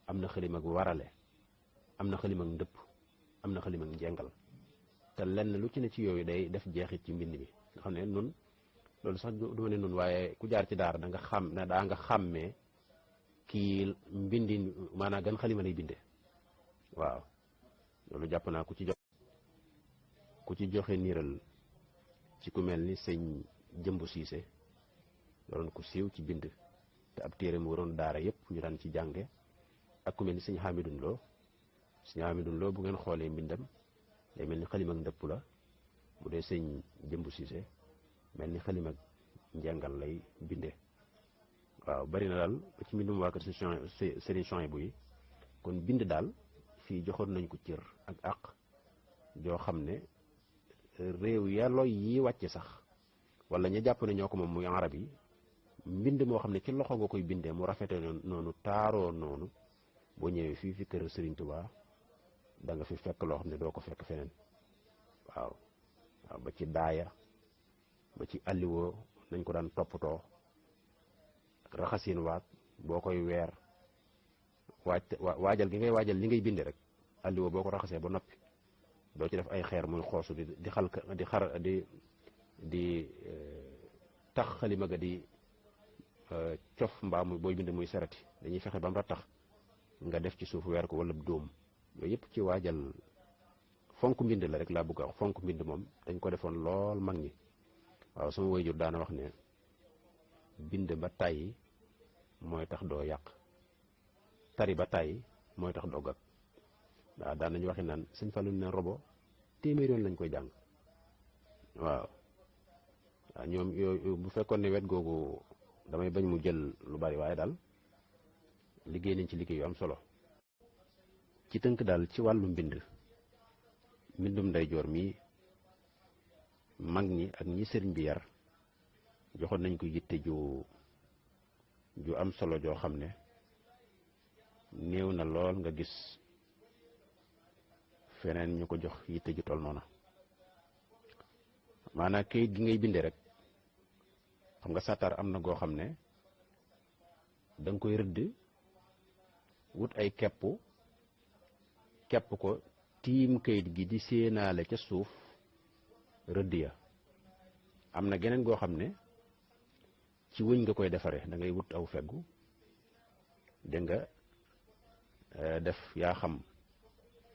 am na xalima ak warale, am na xalima ak ndëpp, am na xalima ak njengal, te lenn lu ci ne ci yooyu day def jeexit ci mbind mi nga xam ne nun loolu sax du ma ne nun, waaye ku jaar ci daara da nga xàmmee kii mbindin maanaam gan xalima lay binde. waaw loolu jàpp naa ku ci joxe niiral ci ku mel ni sëñ Jëmbu Siise doon ku siiw ci bind te ab téere mu waroon daara yëpp ñu daan ci jànge, ak ku mel ni sëñ Hamidun Lo bu ngeen xoolee mbindam day mel ni xalima ak ndëpp la, bu dee sëñ Jëmbu Siise mel ni xalima ak njengal lay binde. waaw bari na daal ci mbindum waa kër Serigne Souhaïbou yi. kon bind daal fii joxoon nañ ko cër ak àq joo xam ne réew yàlla yi wàcce sax wala ña jàpp ne ñoo ko moom muy arab yi, mbind moo xam ne ci loxo nga koy bindee mu rafete noonu taaroo noonu, boo ñëwee fii fi kër Serigne Touba da nga fi fekk loo xam ne doo ko fekk feneen waaw waaw ba ci daaya ba ci alliwoo nañ ko daan toppatoo raxasin waat boo koy weer waajal gi ngay waajal li ngay bind rek alliwoo boo ko raxasee ba noppi doo ci def ay xeer muy xoosu di tax xalima ga di cof mbaa muy booy bind muy serati dañuy fexe ba mu rattax nga def ci suuf weer ko wala dóom yooyu yëpp ci waajal fonk mbind la rek laa bëgg a wax fonk mbind moom dañ ko defoon lool mag ñi waaw sama waajur daana wax ne bind ba tàyyi mooy tax doo yàq tari ba tàyyi mooy tax doo gag waaw daan nañu waxi naan sëñ Fallu ne robo téeméer yoon lañ koy jàng waaw ñoom yooyu bu fekkoon ne wet googu damay bañ mu jël lu bari waaye daal liggéey nañ ci liggéey yu am solo ci tënk daal ci wàllu mbindum ndeyjoor mi mag ñi ak ñi sëriñ bi yar joxoon nañ ko yitte ju am solo joo xam ne néew na lool nga gis feneen ñu ko jox yitte ju tol noona maanaam kayit gi ngay binde rek xam nga sàttar am na goo xam ne da nga koy rëdd wut ay kepp ko tiim kayit gi di séenaale ca suuf rëdd ya am na geneen goo xam ne ci wëñ nga koy defare da ngay wut aw feggu dégg nga def yaa xam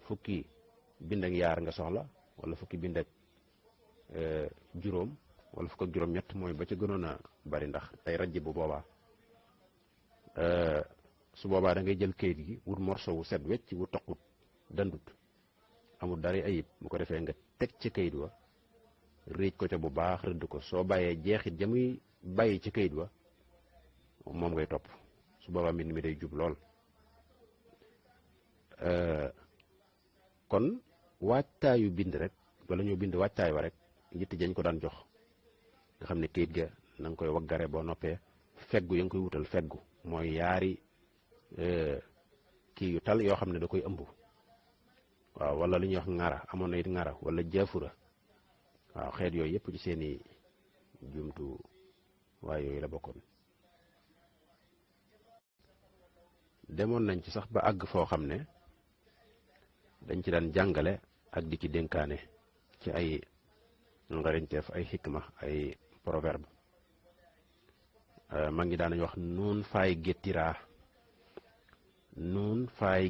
fukki bind ak yaar nga soxla wala fukki bind ak juróom wala fukk ak juróom ñett mooy ba ca gënoon a bari ndax tey rajj bu boobaa su boobaa da ngay jël kayit gi wut morceau wu set wecc wu toqut dandut amul dara ayib bu ko defee nga teg ci kayit wa réej ko ca bu baax rëdd ko soo bàyyee jeexit jamuy bàyyi ci kayit wa moom ngay topp su boobaa mbind mi day jub lool kon waajtaayu bind rek wala ñoo bind waajtaay wa rek yitte jañ ko daan jox nga xam ne kayit ga na nga koy waggare boo noppee feggu ya nga koy wutal feggu mooy yaari kii yu tal yoo xam ne da koy ëmb waaw wala lu ñuy wax ŋara amoon na it ŋara wala jaafura waaw xeet yooyu yëpp ci seeni jumtu waaye yooyu la bokkoon demoon nañ ci sax ba àgg foo xam ne dañ ci daan jàngale ak di ci dénkaane ci ay ngariñteef ay xikma ay proverbe ma ngi daan nañ wax nuun faay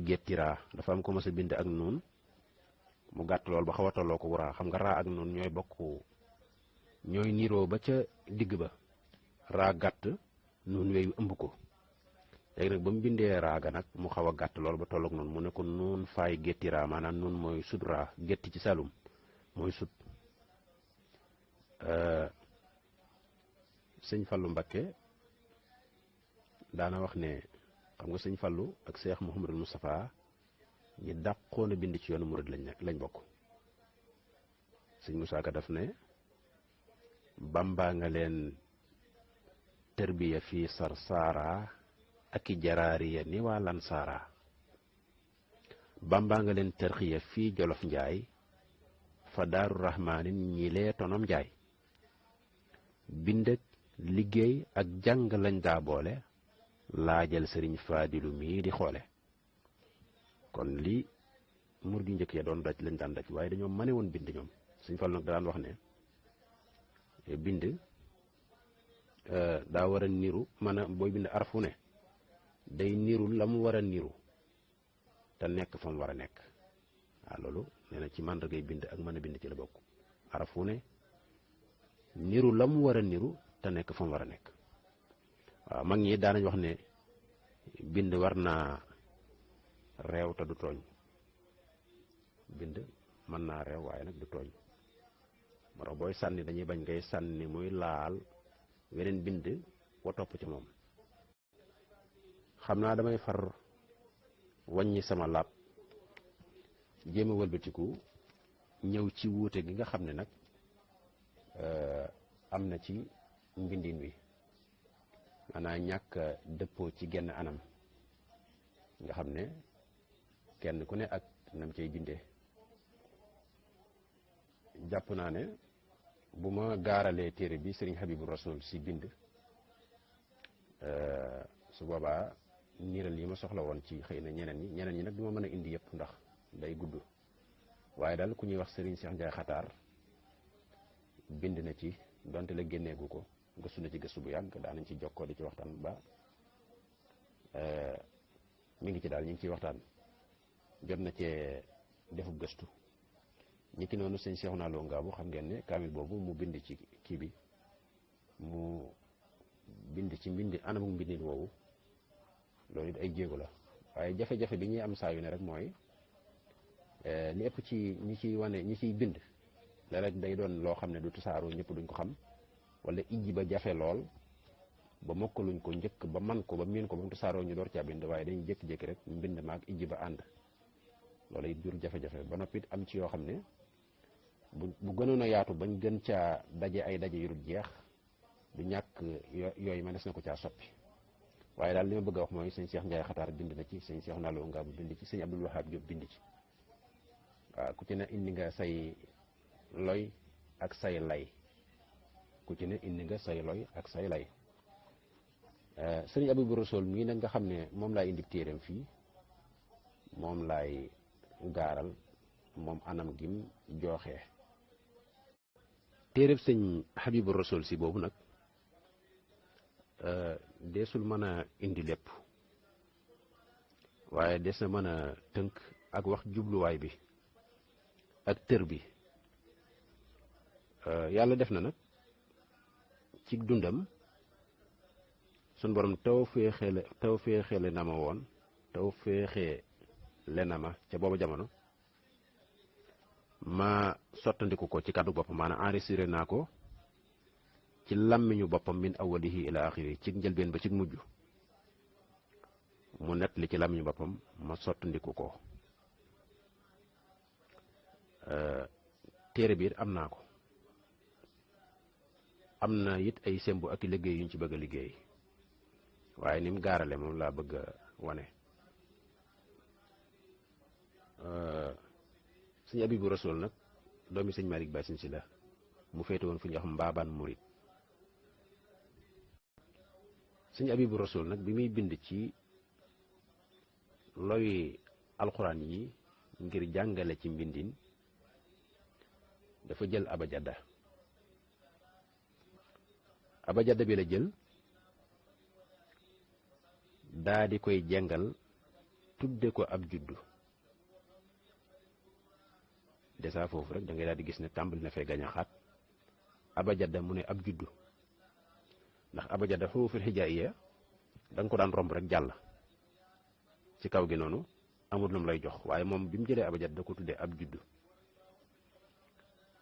gettiraa dafa am ko mës a bind ak nuun mu gàtt lool ba xaw a tolloo ko wuraa xam nga raa ak nuun ñooy bokk ñooy niroo ba ca digg ba raa gàtt nuun weyu ëmb ko léegi nag ba mu bindee raaga nag mu xaw a gàtt lool ba tolloog noonu mu ne ko nuun faay gettiraa maanaam nuun mooy sut raa getti ci salum mooy sut sëñ Fallu Mbakke daana wax ne xam nga sëñ Fallu ak Seex Muhammadul Moustapha ñi dàqoon a bind ci yoonu murid lañ bokk sëñ Musaa Ka daf ne Bamba nga leen tërbiya fii Sarsara ak i jaraariya ni waa Lansara Bamba nga leen tërxiya fii Jolof Njaay fa Daaru Rahmaanin ñi lee tonom Njaay bind ak liggéey ak jàng lañ daa boole laajal sëriñ Faadilu mii di xoole kon lii murid yu njëkk ya doon daj lañ daan daj waaye dañoo mane woon bind ñoom Sëñ Fallu nag daan wax ne bind daa war a niru maanaam booy bind arfu ne day niru la mu war a niru te nekk fa mu war a nekk waaw loolu nee na ci màndargay bind ak mën a bind ci la bokk arfu ne niru la mu war a niru te nekk fa mu war a nekk waaw mag ñi daanañ wax ne bind war naa réew te du tooñ bind mën naa réew waaye nag du tooñ moo tax booy sànni dañuy bañ ngay sànni muy laal weneen bind wa topp ci moom xam naa damay far wàññi sama laab jéem a wëlbatiku ñëw ci wuute gi nga xam ne nag am na ci mbindin wi maanaam ñàkk dëppoo ci genn anam nga xam ne kenn ku ne ak nam cay bindee jàpp naa ne bu ma gaaralee téere bi sëriñ Habibu Rasul si bind su boobaa niiral yi ma soxla woon ci xëy na ñeneen ñi nag du ma mën a indi yëpp ndax day gudd waaye daal ku ñuy wax sëriñ Cheikh Ndiaye Xataar bind na ci donte la génneegu ko gëstu na ci gëstu bu yàgg daanañ ci jokkoo di ci waxtaan ba mi ngi ci daal ñu ngi ciy waxtaan jot na cee defub gëstu ñi ki noonu sëñ Cheikhouna Lo Ngabou xam ngeen ne kaamil boobu mu bind ci kii bi mu bind ci anamuk mbindin woowu loolu it ay jéego la waaye jafe-jafe bi ñuy am saa yu ne rek mooy li ëpp ci ñi ciy bind léeg-léeg day doon loo xam ne du tasaaroo ñëpp duñ ko xam wala ijji ba jafe lool ba mokkaluñ ko njëkk ba man ko ba miin ko ba mu tasaaroo ñu door caa bind waaye dañuy jékki-jékki rek mbind maag ijji ba ànd loolu it jur jafe-jafe ba noppi am ci yoo xam ne bu gënoon a yaatu bañ gën caa daje ay daje yu dul jeex du ñàkk yooyu mënees na ko caa soppi waaye daal li ma bëgg a wax mooy sëñ Cheikh Ndiaye Xataar bind na ci sëñ Cheikhouna Lo Ngabou bind ci sëñ Abdul Wahab Diop bind ci waaw ku ci ne indi nga say loy ak say lay ku ci ne indi nga say loy ak say lay sëriñ Habibu Rasul mii nag nga xam ne moom laay indi téeram fii moom laay gaaral moom anam gim jooxee téereb sëñ Habibu Rasul si boobu nag deesul mën a indi lépp waaye des na mën a tënk ak wax jubluwaay bi ak tër bi yàlla def na nag ci dundam sun borom taw féexeele na ma woon taw féexeele na ma ca booba jamono ma sottandiku ko ci kàddu boppam maanaam enregistré naa ko ci làmmiñu boppam min awwalihi ila axiri ci njëlbeen ba ci mujj mu nett li ci làmmiñu boppam ma sottandiku ko téere biir am naa ko am na it ay sembu ak liggéey yuñ ci bëgg a liggéey waaye ni mu gaarale moom laa bëgg a wane sëñ Habibu Rasul nag doomi sëñ Malick Bassine si la mu féete woon fu ñuy wax Mbaabaan Murit sëñ Habibu Rasul nag bi muy bind ci loy alxuraan yi ngir jàngale ci mbindin dafa jël abajada bi la jël daa di koy jàngal tudde ko ab juddu dèjà foofu rek da ngay daal di gis ne tàmbali na fee gañaxaat abajada mu ne ab juddu ndax abajada xuruuful hijaiya da nga ko daan romb rek jàll ci kaw gi noonu amul lu mu lay jox waaye moom bi mu jëlee abajada da ko tuddee ab juddu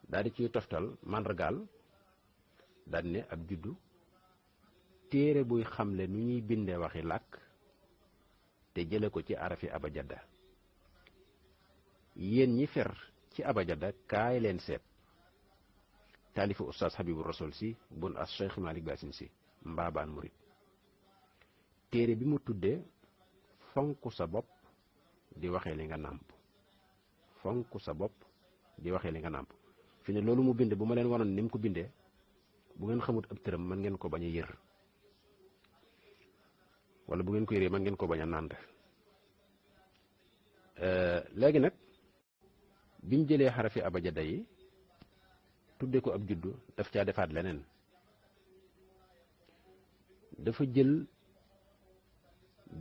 daal di ciy toftal màndargaal daal di ne ab juddu téere buy xamle nu ñuy bindee waxi làkk te jële ko ci arafi abajada yéen ñi fer ci abajada kaay leen seet taalifu ustaas Habibu Rasul si bun as Cheikh Malick Bassine si Mbaabaan Murit téere bi mu tuddee fonk sa bopp di waxee li nga nàmp fonk sa bopp di waxee li nga nàmp fi ne loolu mu bind bu ma leen wanoon ni mu ko bindee bu ngeen xamut ab tëram mën ngeen ko bañ a yër wala bu ngeen ko yëree mën ngeen ko bañ a nànd léegi nag bi mu jëlee xarafi abajada yi tudde ko ab juddu daf caa defaat leneen dafa jël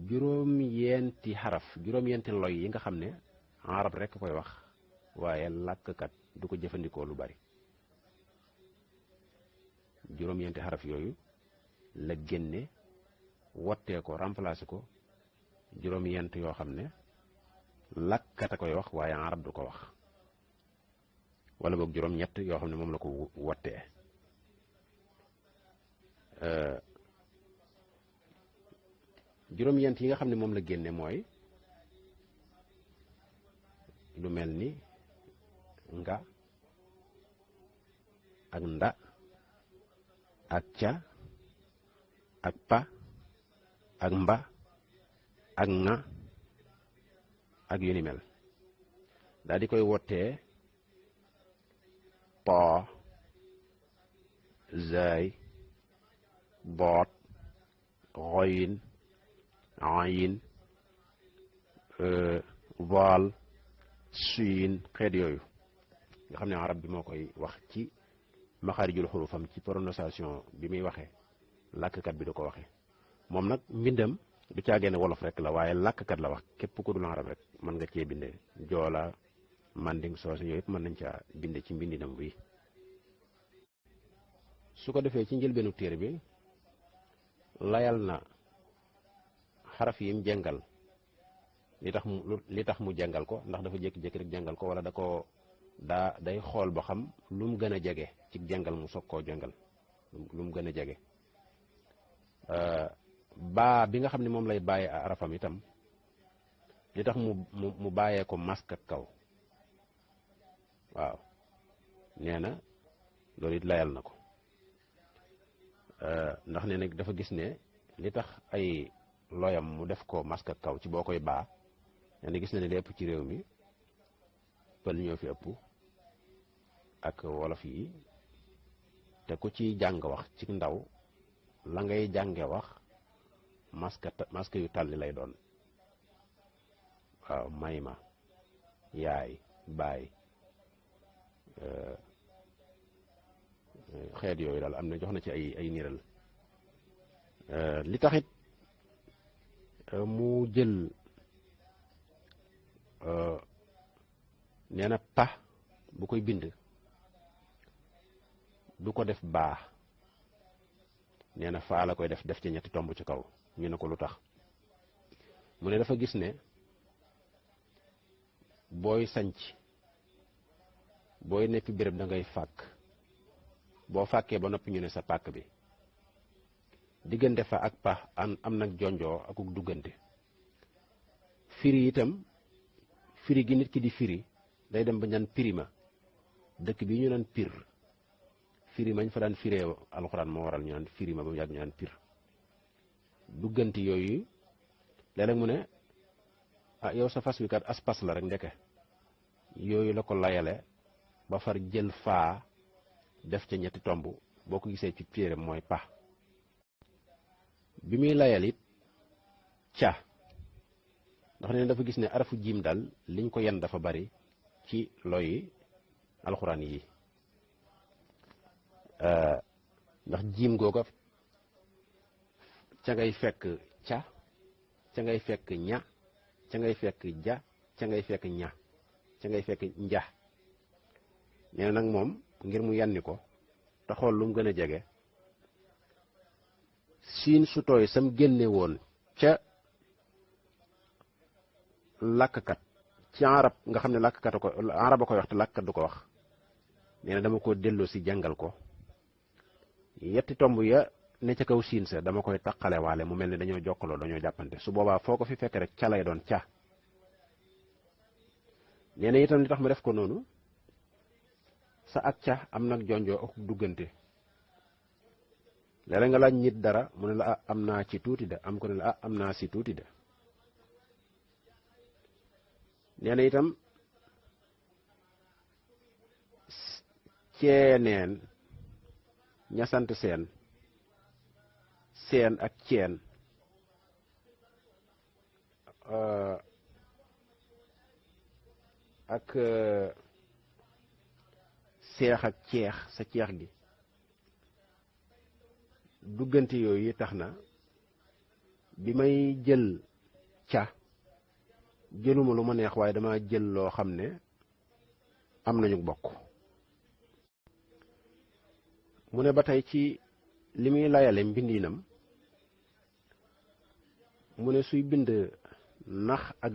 juróom-yenti loy yi nga xam ne arab rekk koy wax waaye làkkkat du ko jëfandikoo lu bari juróom-yenti xaraf yooyu la génne wottee ko remplacé ko juróom-yent yoo xam ne làkkat a koy wax waaye arab du ko wax wala boog juróom-ñett yoo xam ne moom la ko wottee juróom-yent yi nga xam ne moom la génne mooy lu mel ni nga ak nda ak ca ak pa ak mba ak ŋa ak yu ni mel daal di koy wottee too zaay boot xoyin ayin voal suyin xeet yooyu nga xam ne arab bi moo koy wax ci maxaarijul xurufam ci prononciation bi muy waxee làkkkat bi du ko waxee moom nag mbindam du caagee wolof rek la waaye làkkkat la wax képp ku dul arab rek mën nga cee binde joola manding soose yooyu yëpp mën nañ caa binde ci mbindinam bi su ko defee ci njëlbeenu téere bi layal na xaraf yi mu jàngal li tax mu jàngal ko ndax dafa jékki-jékki rek jàngal ko wala day xool ba xam lu mu gën a jege ci jàngal mu soog koo jàngal lu mu gën a jege baa bi nga xam ne moom lay bàyyee arafam itam li tax mu bàyyee ko mask ak kaw waaw nee na loolu it layal na ko ndax nee na dafa gis ne li tax ay looyam mu def ko mask ak kaw ci boo koy baa nee na gis na ne lépp ci réew mi pël ñoo fi ëpp ak wolof yi te ku ci jàng wax ci ndaw la ngay jànge wax masque yu tàlli lay doon waaw may ma yaay baay xeet yooyu daal am na jox na ci ay niral li taxit mu jël nee na pa bu koy bind du ko def baa nee na faa la koy def ci ñetti tomb ci kaw ñu ne ko lu tax mu ne dafa gis ne booy sanc booy nekk béréb da ngay fàkk boo fàkkee ba noppi ñu ne sa pàkk bi diggante fa ak pax am nag jonjoo akuk duggante firi itam firi gi nit ki di firi day dem ba ñaan pirima dëkk bi ñu naan pir firi mañ fa daan firee alxuraan moo waral ñu naan firima ba mu yàgg ñu naan pir duggante yooyu léeg-léeg mu ne yow sa fas wi kat aspas la rek ndeke yooyu la ko layale ba far jël faa def ca ñetti tomb boo ko gisee ci téere mooy pax bi muy layal it ca ndax ne dafa gis ne arafu jiim daal liñ ko yan dafa bari ci looyi alxuraan yi ndax jiim googa ca ngay fekk ca ngay fekk ña ca ngay fekk ja ca ngay fekk ña ca ngay fekk nja nee na nag moom ngir mu yanni ko te xool lu mu gën a jege siin su tooy sam génne woon ca làkkkat ci arab nga xam ne làkkkat ko arab a koy wax te làkkkat du ko wax nee na dama ko delloo si jàngal ko yetti tomb ya ne ca kaw siin sa dama koy taqale waale mu mel ni dañoo jokkaloo dañoo jàppante su boobaa foo ko fi fekk rek ca lay doon ca nee na itam li tax ma def ko noonu sa ak ca am nag jonjoo ak duggante léeg-léeg nga laaj nit dara mu ne la am naa ci tuuti de am ko ne la am naa si tuuti de nee na itam ceeneen ña sant seen ak ceen ak seex ak ceex sa ceex gi duggante yooyu tax na bi may jël ca jëluma lu ma neex waaye dama jël loo xam ne am nañu bokk mu ne ba tey ci li muy layale mbindinam mu ne suy bind nax ak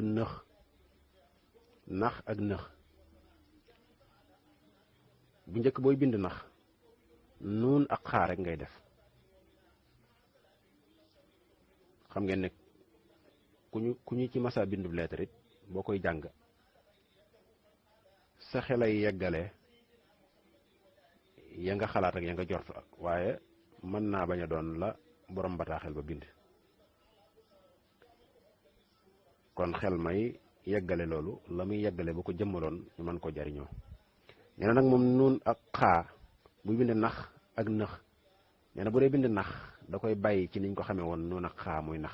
nëx bu njëkk booy bind nax nuun ak xaar rek ngay def xam ngeen ne ku ñu ci masa bindu lettre it boo koy jàng sa xelay yeggale ya nga xalaat ak ya nga jort waaye mën naa bañ a doon la borom bataaxel ba bind kon xel may yeggale loolu la muy yeggale bu ko jëmmaloon ñu mën ko jariñoo. nee na nag moom nuun ak xaa buy bind nax ak nëx nee na bu dee bind nax da koy bàyyi ci niñ ko xamee woon nuun ak xaa muy nax,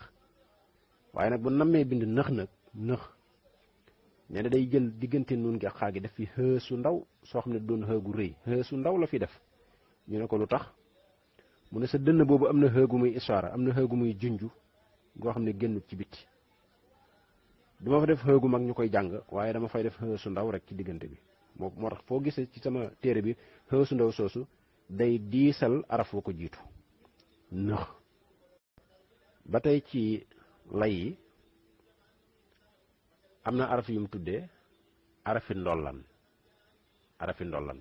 waaye nag bu nammee bind nëx nag nëx nee na day jël diggante nuun gi ak xaa gi def fi xë su ndaw soo xam ne doon xë gu rëy, xë su ndaw la fi def. ñu ne ko lu tax mu ne sa dënn boobu am na xë gu muy isaara, am na xë gu muy junju goo xam ne génnut ci bitti. duma fa def xë gu mag ñu koy jàng, waaye dama fay def xë su ndaw rek ci diggante bi. moo tax foo gisee ci sama téere bi xë su ndaw soosu day diisal araf wa ko jiitu nëx. ba tey ci lay yi am na araf yu mu tuddee arafi ndollan, arafi ndollan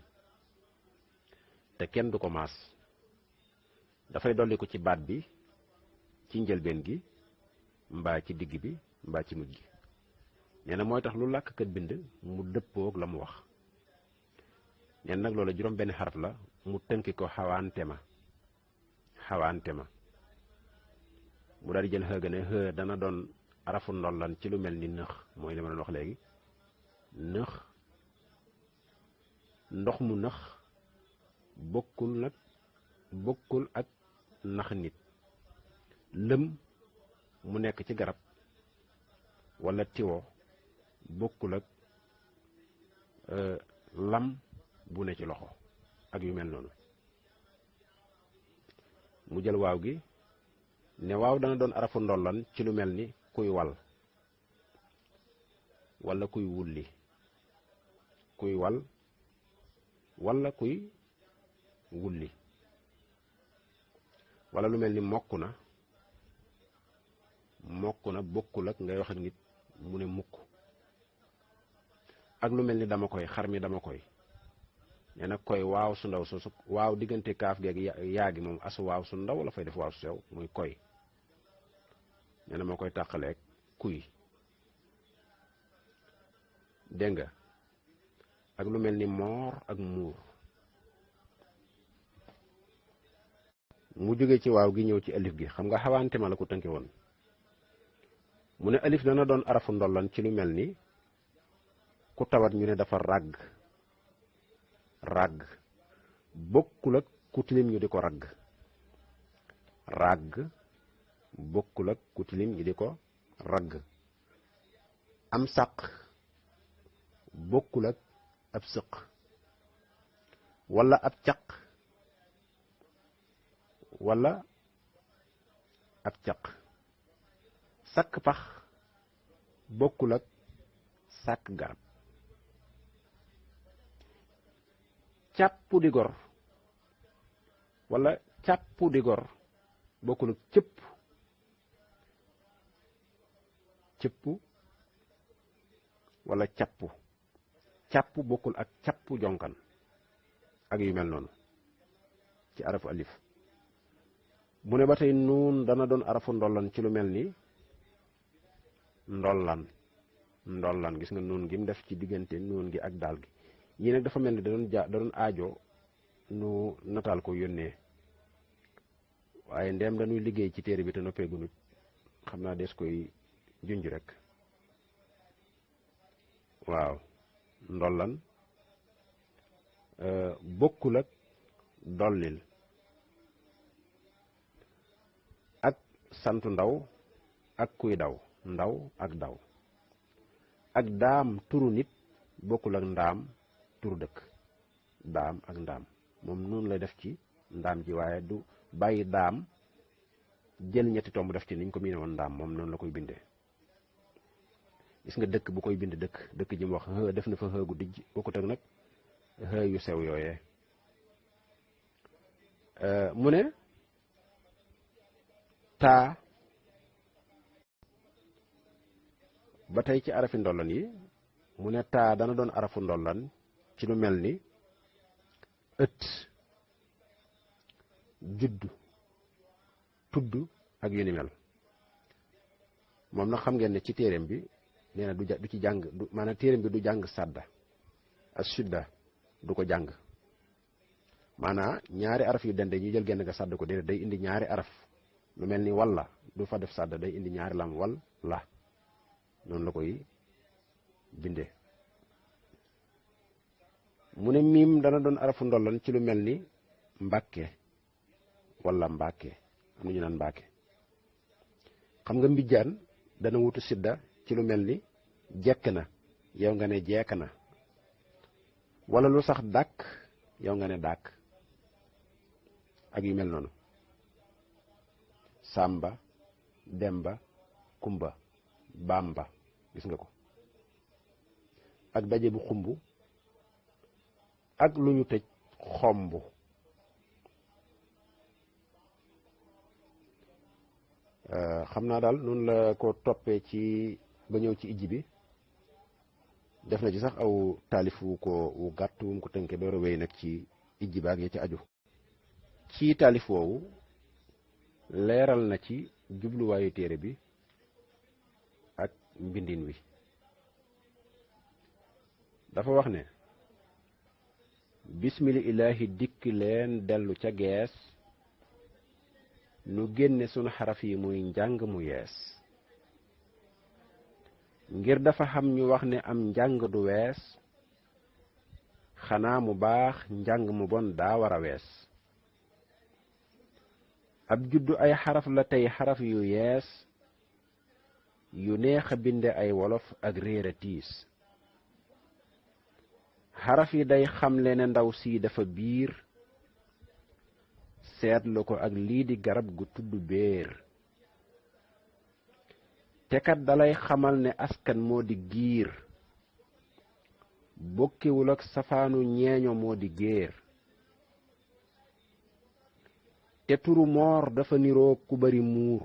te kenn du ko maas, dafay dolli ko ci baat bi ci njëlbeen gi mbaa ci digg bi mbaa ci mujj gi. nee na mooy tax lu làkkat bind mu dëppoog la mu wax. nee na nag loolu juróom benn xaraf la mu tënki ko xawaante ma, xawaante ma mu daal di jël xëga ne xë dana doon arafu ndollan ci lu mel ni nëx, mooy li ma doon wax léegi nëx. ndox mu nëx bokkul ak nax nit. lëm mu nekk ci garab wala tiwo bokkul ak lam bu ne ci loxo ak yu mel noonu. mu jël waaw gi ne waaw dana doon arafu ndollan ci lu mel ni kuy wal wala kuy wulli, kuy wal wala kuy wulli, wala lu mel ni mokk na bokkul ak ngay wax ak nit mu ne mukk, ak lu mel ni dama koy, xar mi dama koy. nee na koy waaw su ndaw soosu waaw diggante kaaf geeg yaa gi moom asu waaw su ndaw la fay def waaw su sew muy koy. nee na moo koy tàqaleeg kuy, dégg nga. ak lu mel ni moor ak muur. mu jóge ci waaw gi ñëw ci alif gi, xam nga xawaante ma la ko tënke woon. mu ne alif dana doon arafu ndollan ci lu mel ni ku tawat ñu ne dafa ràgg, ràgg bokkul ak ku tilim ñu di ko ragg, ràgg bokkul ak ku tilim ñu di ko ragg. am sàq bokkul ak ab sëq, wala ab caq, wala ab caq. sàkk pax bokkul ak sàkk garab. càppu di gor wala càppu di gor bokkul ak cëpp, cëpp wala càppu. càppu bokkul ak càppu jonkan ak yu mel noonu ci arafu alif. mu ne ba tey nuun dana doon arafu ndollan ci lu mel ni ndollan, ndollan gis nga nuun gi mu def ci diggante nuun gi ak daal gi. yii nag dafa mel ni da doon aajo nu nataal ko yónnee, waaye ndeem dañuy liggéey ci téere bi te noppeegunut xam naa des koy junj rek. waaw ndollan bokkul ak dollil, ak santu ndaw ak kuy daw, ndaw ak daw. ak daam turu nit bokkul ak ndaam turu dëkk, daam ak ndaam moom noonu lay def ci ndaam ji, waaye du bàyyi daam jël ñetti tomb def ci niñ ko miine woon ndaam, moom noonu la koy bindee. gis nga dëkk bu koy bind dëkk ji mu wax xë def na fa xë gu dijj bokkut ak nag xë yu sew yooyee. mu ne taa ba tey ci arafi ndollan yi. mu ne taa dana doon arafu ndollan ci lu mel ni ëtt, judd, tudd ak yu ni mel. moom nag xam ngeen ne ci téereem bi nee na du ci jàng maanaam téereem bi du jàng sàdda ak sudda du ko jàng. maanaam ñaari araf yu dende ñu jël genn nga sàdd ko déedéet day indi ñaari araf. lu mel ni walla du fa def sàdda day indi ñaari lam wal la noonu la koy binde. mu ne miim dana doon arafu ndollan ci lu mel ni mbàkke wala mbàkke, am na ñu naan mbàkke. xam nga mbijjaan dana wutu sidda ci lu mel ni jekk na, yow nga ne jekk na, wala lu sax dàkk yow nga ne dàkk, ak yu mel noonu. sàmba, demba, kumba, bamba, gis nga ko. ak daje bu xumb, ak lu ñu tëj xomb. xam naa daal noonu la ko toppee ci ba ñëw ci ijji bi. def na ci sax aw taalif wu gàtt wu mu ko tënkee door a wéy nag ci ijji baag ya ci aju. ci taalif woowu leeral na ci jubluwaayu téere bi ak mbindin wi. dafa wax ne bismil ilaahi dikk leen dellu ca gees, nu génne sunu xaraf yi muy njàng mu yees. ngir dafa xam ñu wax ne am njàng du wees, xanaa mu baax njàng mu bon daa war a wees. ab juddu ay xaraf la tey xaraf yu yees, yu neex a binde ay wolof ak réer a tiis. xaraf yi day xamle ne ndaw si dafa biir, seetlu ko ak lii di garab gu tudd béer. te kat dalay xamal ne askan moo di giir, bokkewul ak safaanu ñeeño moo di géer. te turu moor dafa niroo ku bari muur,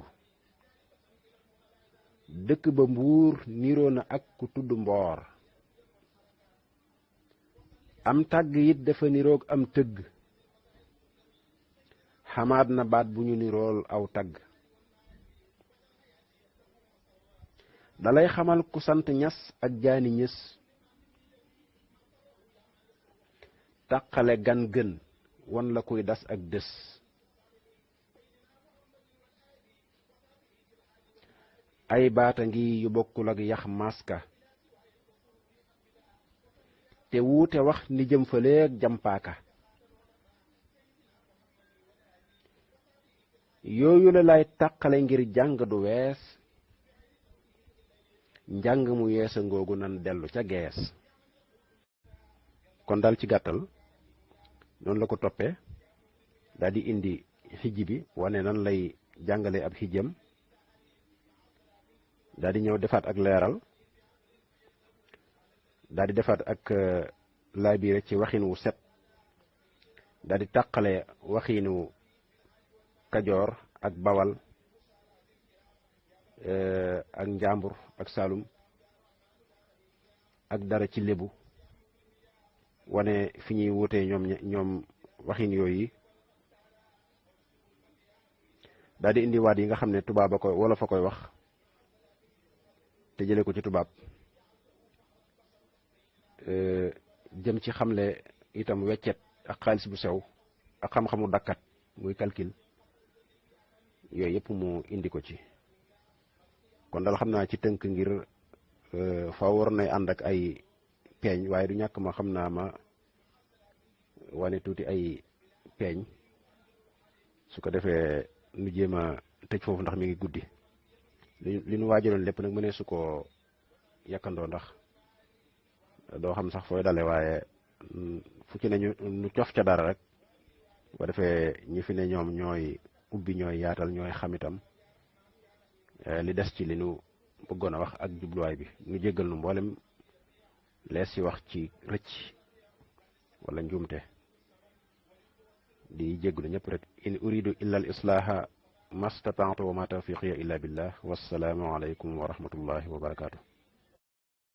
dëkk ba mbuur niroo na ak ku tudd mboor. am tàgg it dafa niroog am tëgg, xamaat na baat bu ñu nirool aw tagg. dalay xamal ku sant ñas ak jaani ñës, tàqale gan gën wan la kuy das ak dës. ay baata ngi yu bokkul ak yax maska, te wuute wax ni jëm faleeg jampaaka. yooyu la lay tàqale ngir jàng du wees, njàng mu yeesa ngoogu nan dellu ca gees. kon daal ci gàttal noonu la ko toppee, daal di indi xijji bi wane nan lay jàngale ab xijjam, daal di ñëw defaat ak leeral, daal di defaat ak laabiire ci waxin wu set, daal di tàqale waxinu kajoor ak bawal ak njàmbur ak saalum ak dara ci lébu, wane fi ñuy wutee ñoom waxin yooyu. daal di indi waat yi nga xam ne tubaab a koy wolof a koy wax te jële ko ci tubaab, jëm ci xamle itam weccet ak xaalis bu sew ak xam-xamu dakkat muy calcul, yooyu yëpp mu indi ko ci. kon daal xam naa ci tënk ngir faaw war nay ànd ak ay peeñ, waaye du ñàkk ma xam naa ma wane tuuti ay peeñ, su ko defee nu jéem a tëj foofu ndax mi ngi guddi. li nu waajaloon lépp nag mënee su ko yàkkandoo ndax doo xam sax fooy dale, waaye fu ci ne ñu cof ca dara rek, bu defee ñi fi ne ñoom ñooy ubbi, ñooy yaatal, ñooy xamitam li des ci li nu bëggoon a wax ak jubluwaay bi. nu jéggal nu mboolem lees ci wax ci rëcc wala njuumte, di jéggalu ñëpp rek. in uridu illa al islaha mastata'tu wa ma tawfiqiya illa billah, wassalaamu alaykum wa rahmatullahi wa barakatuh.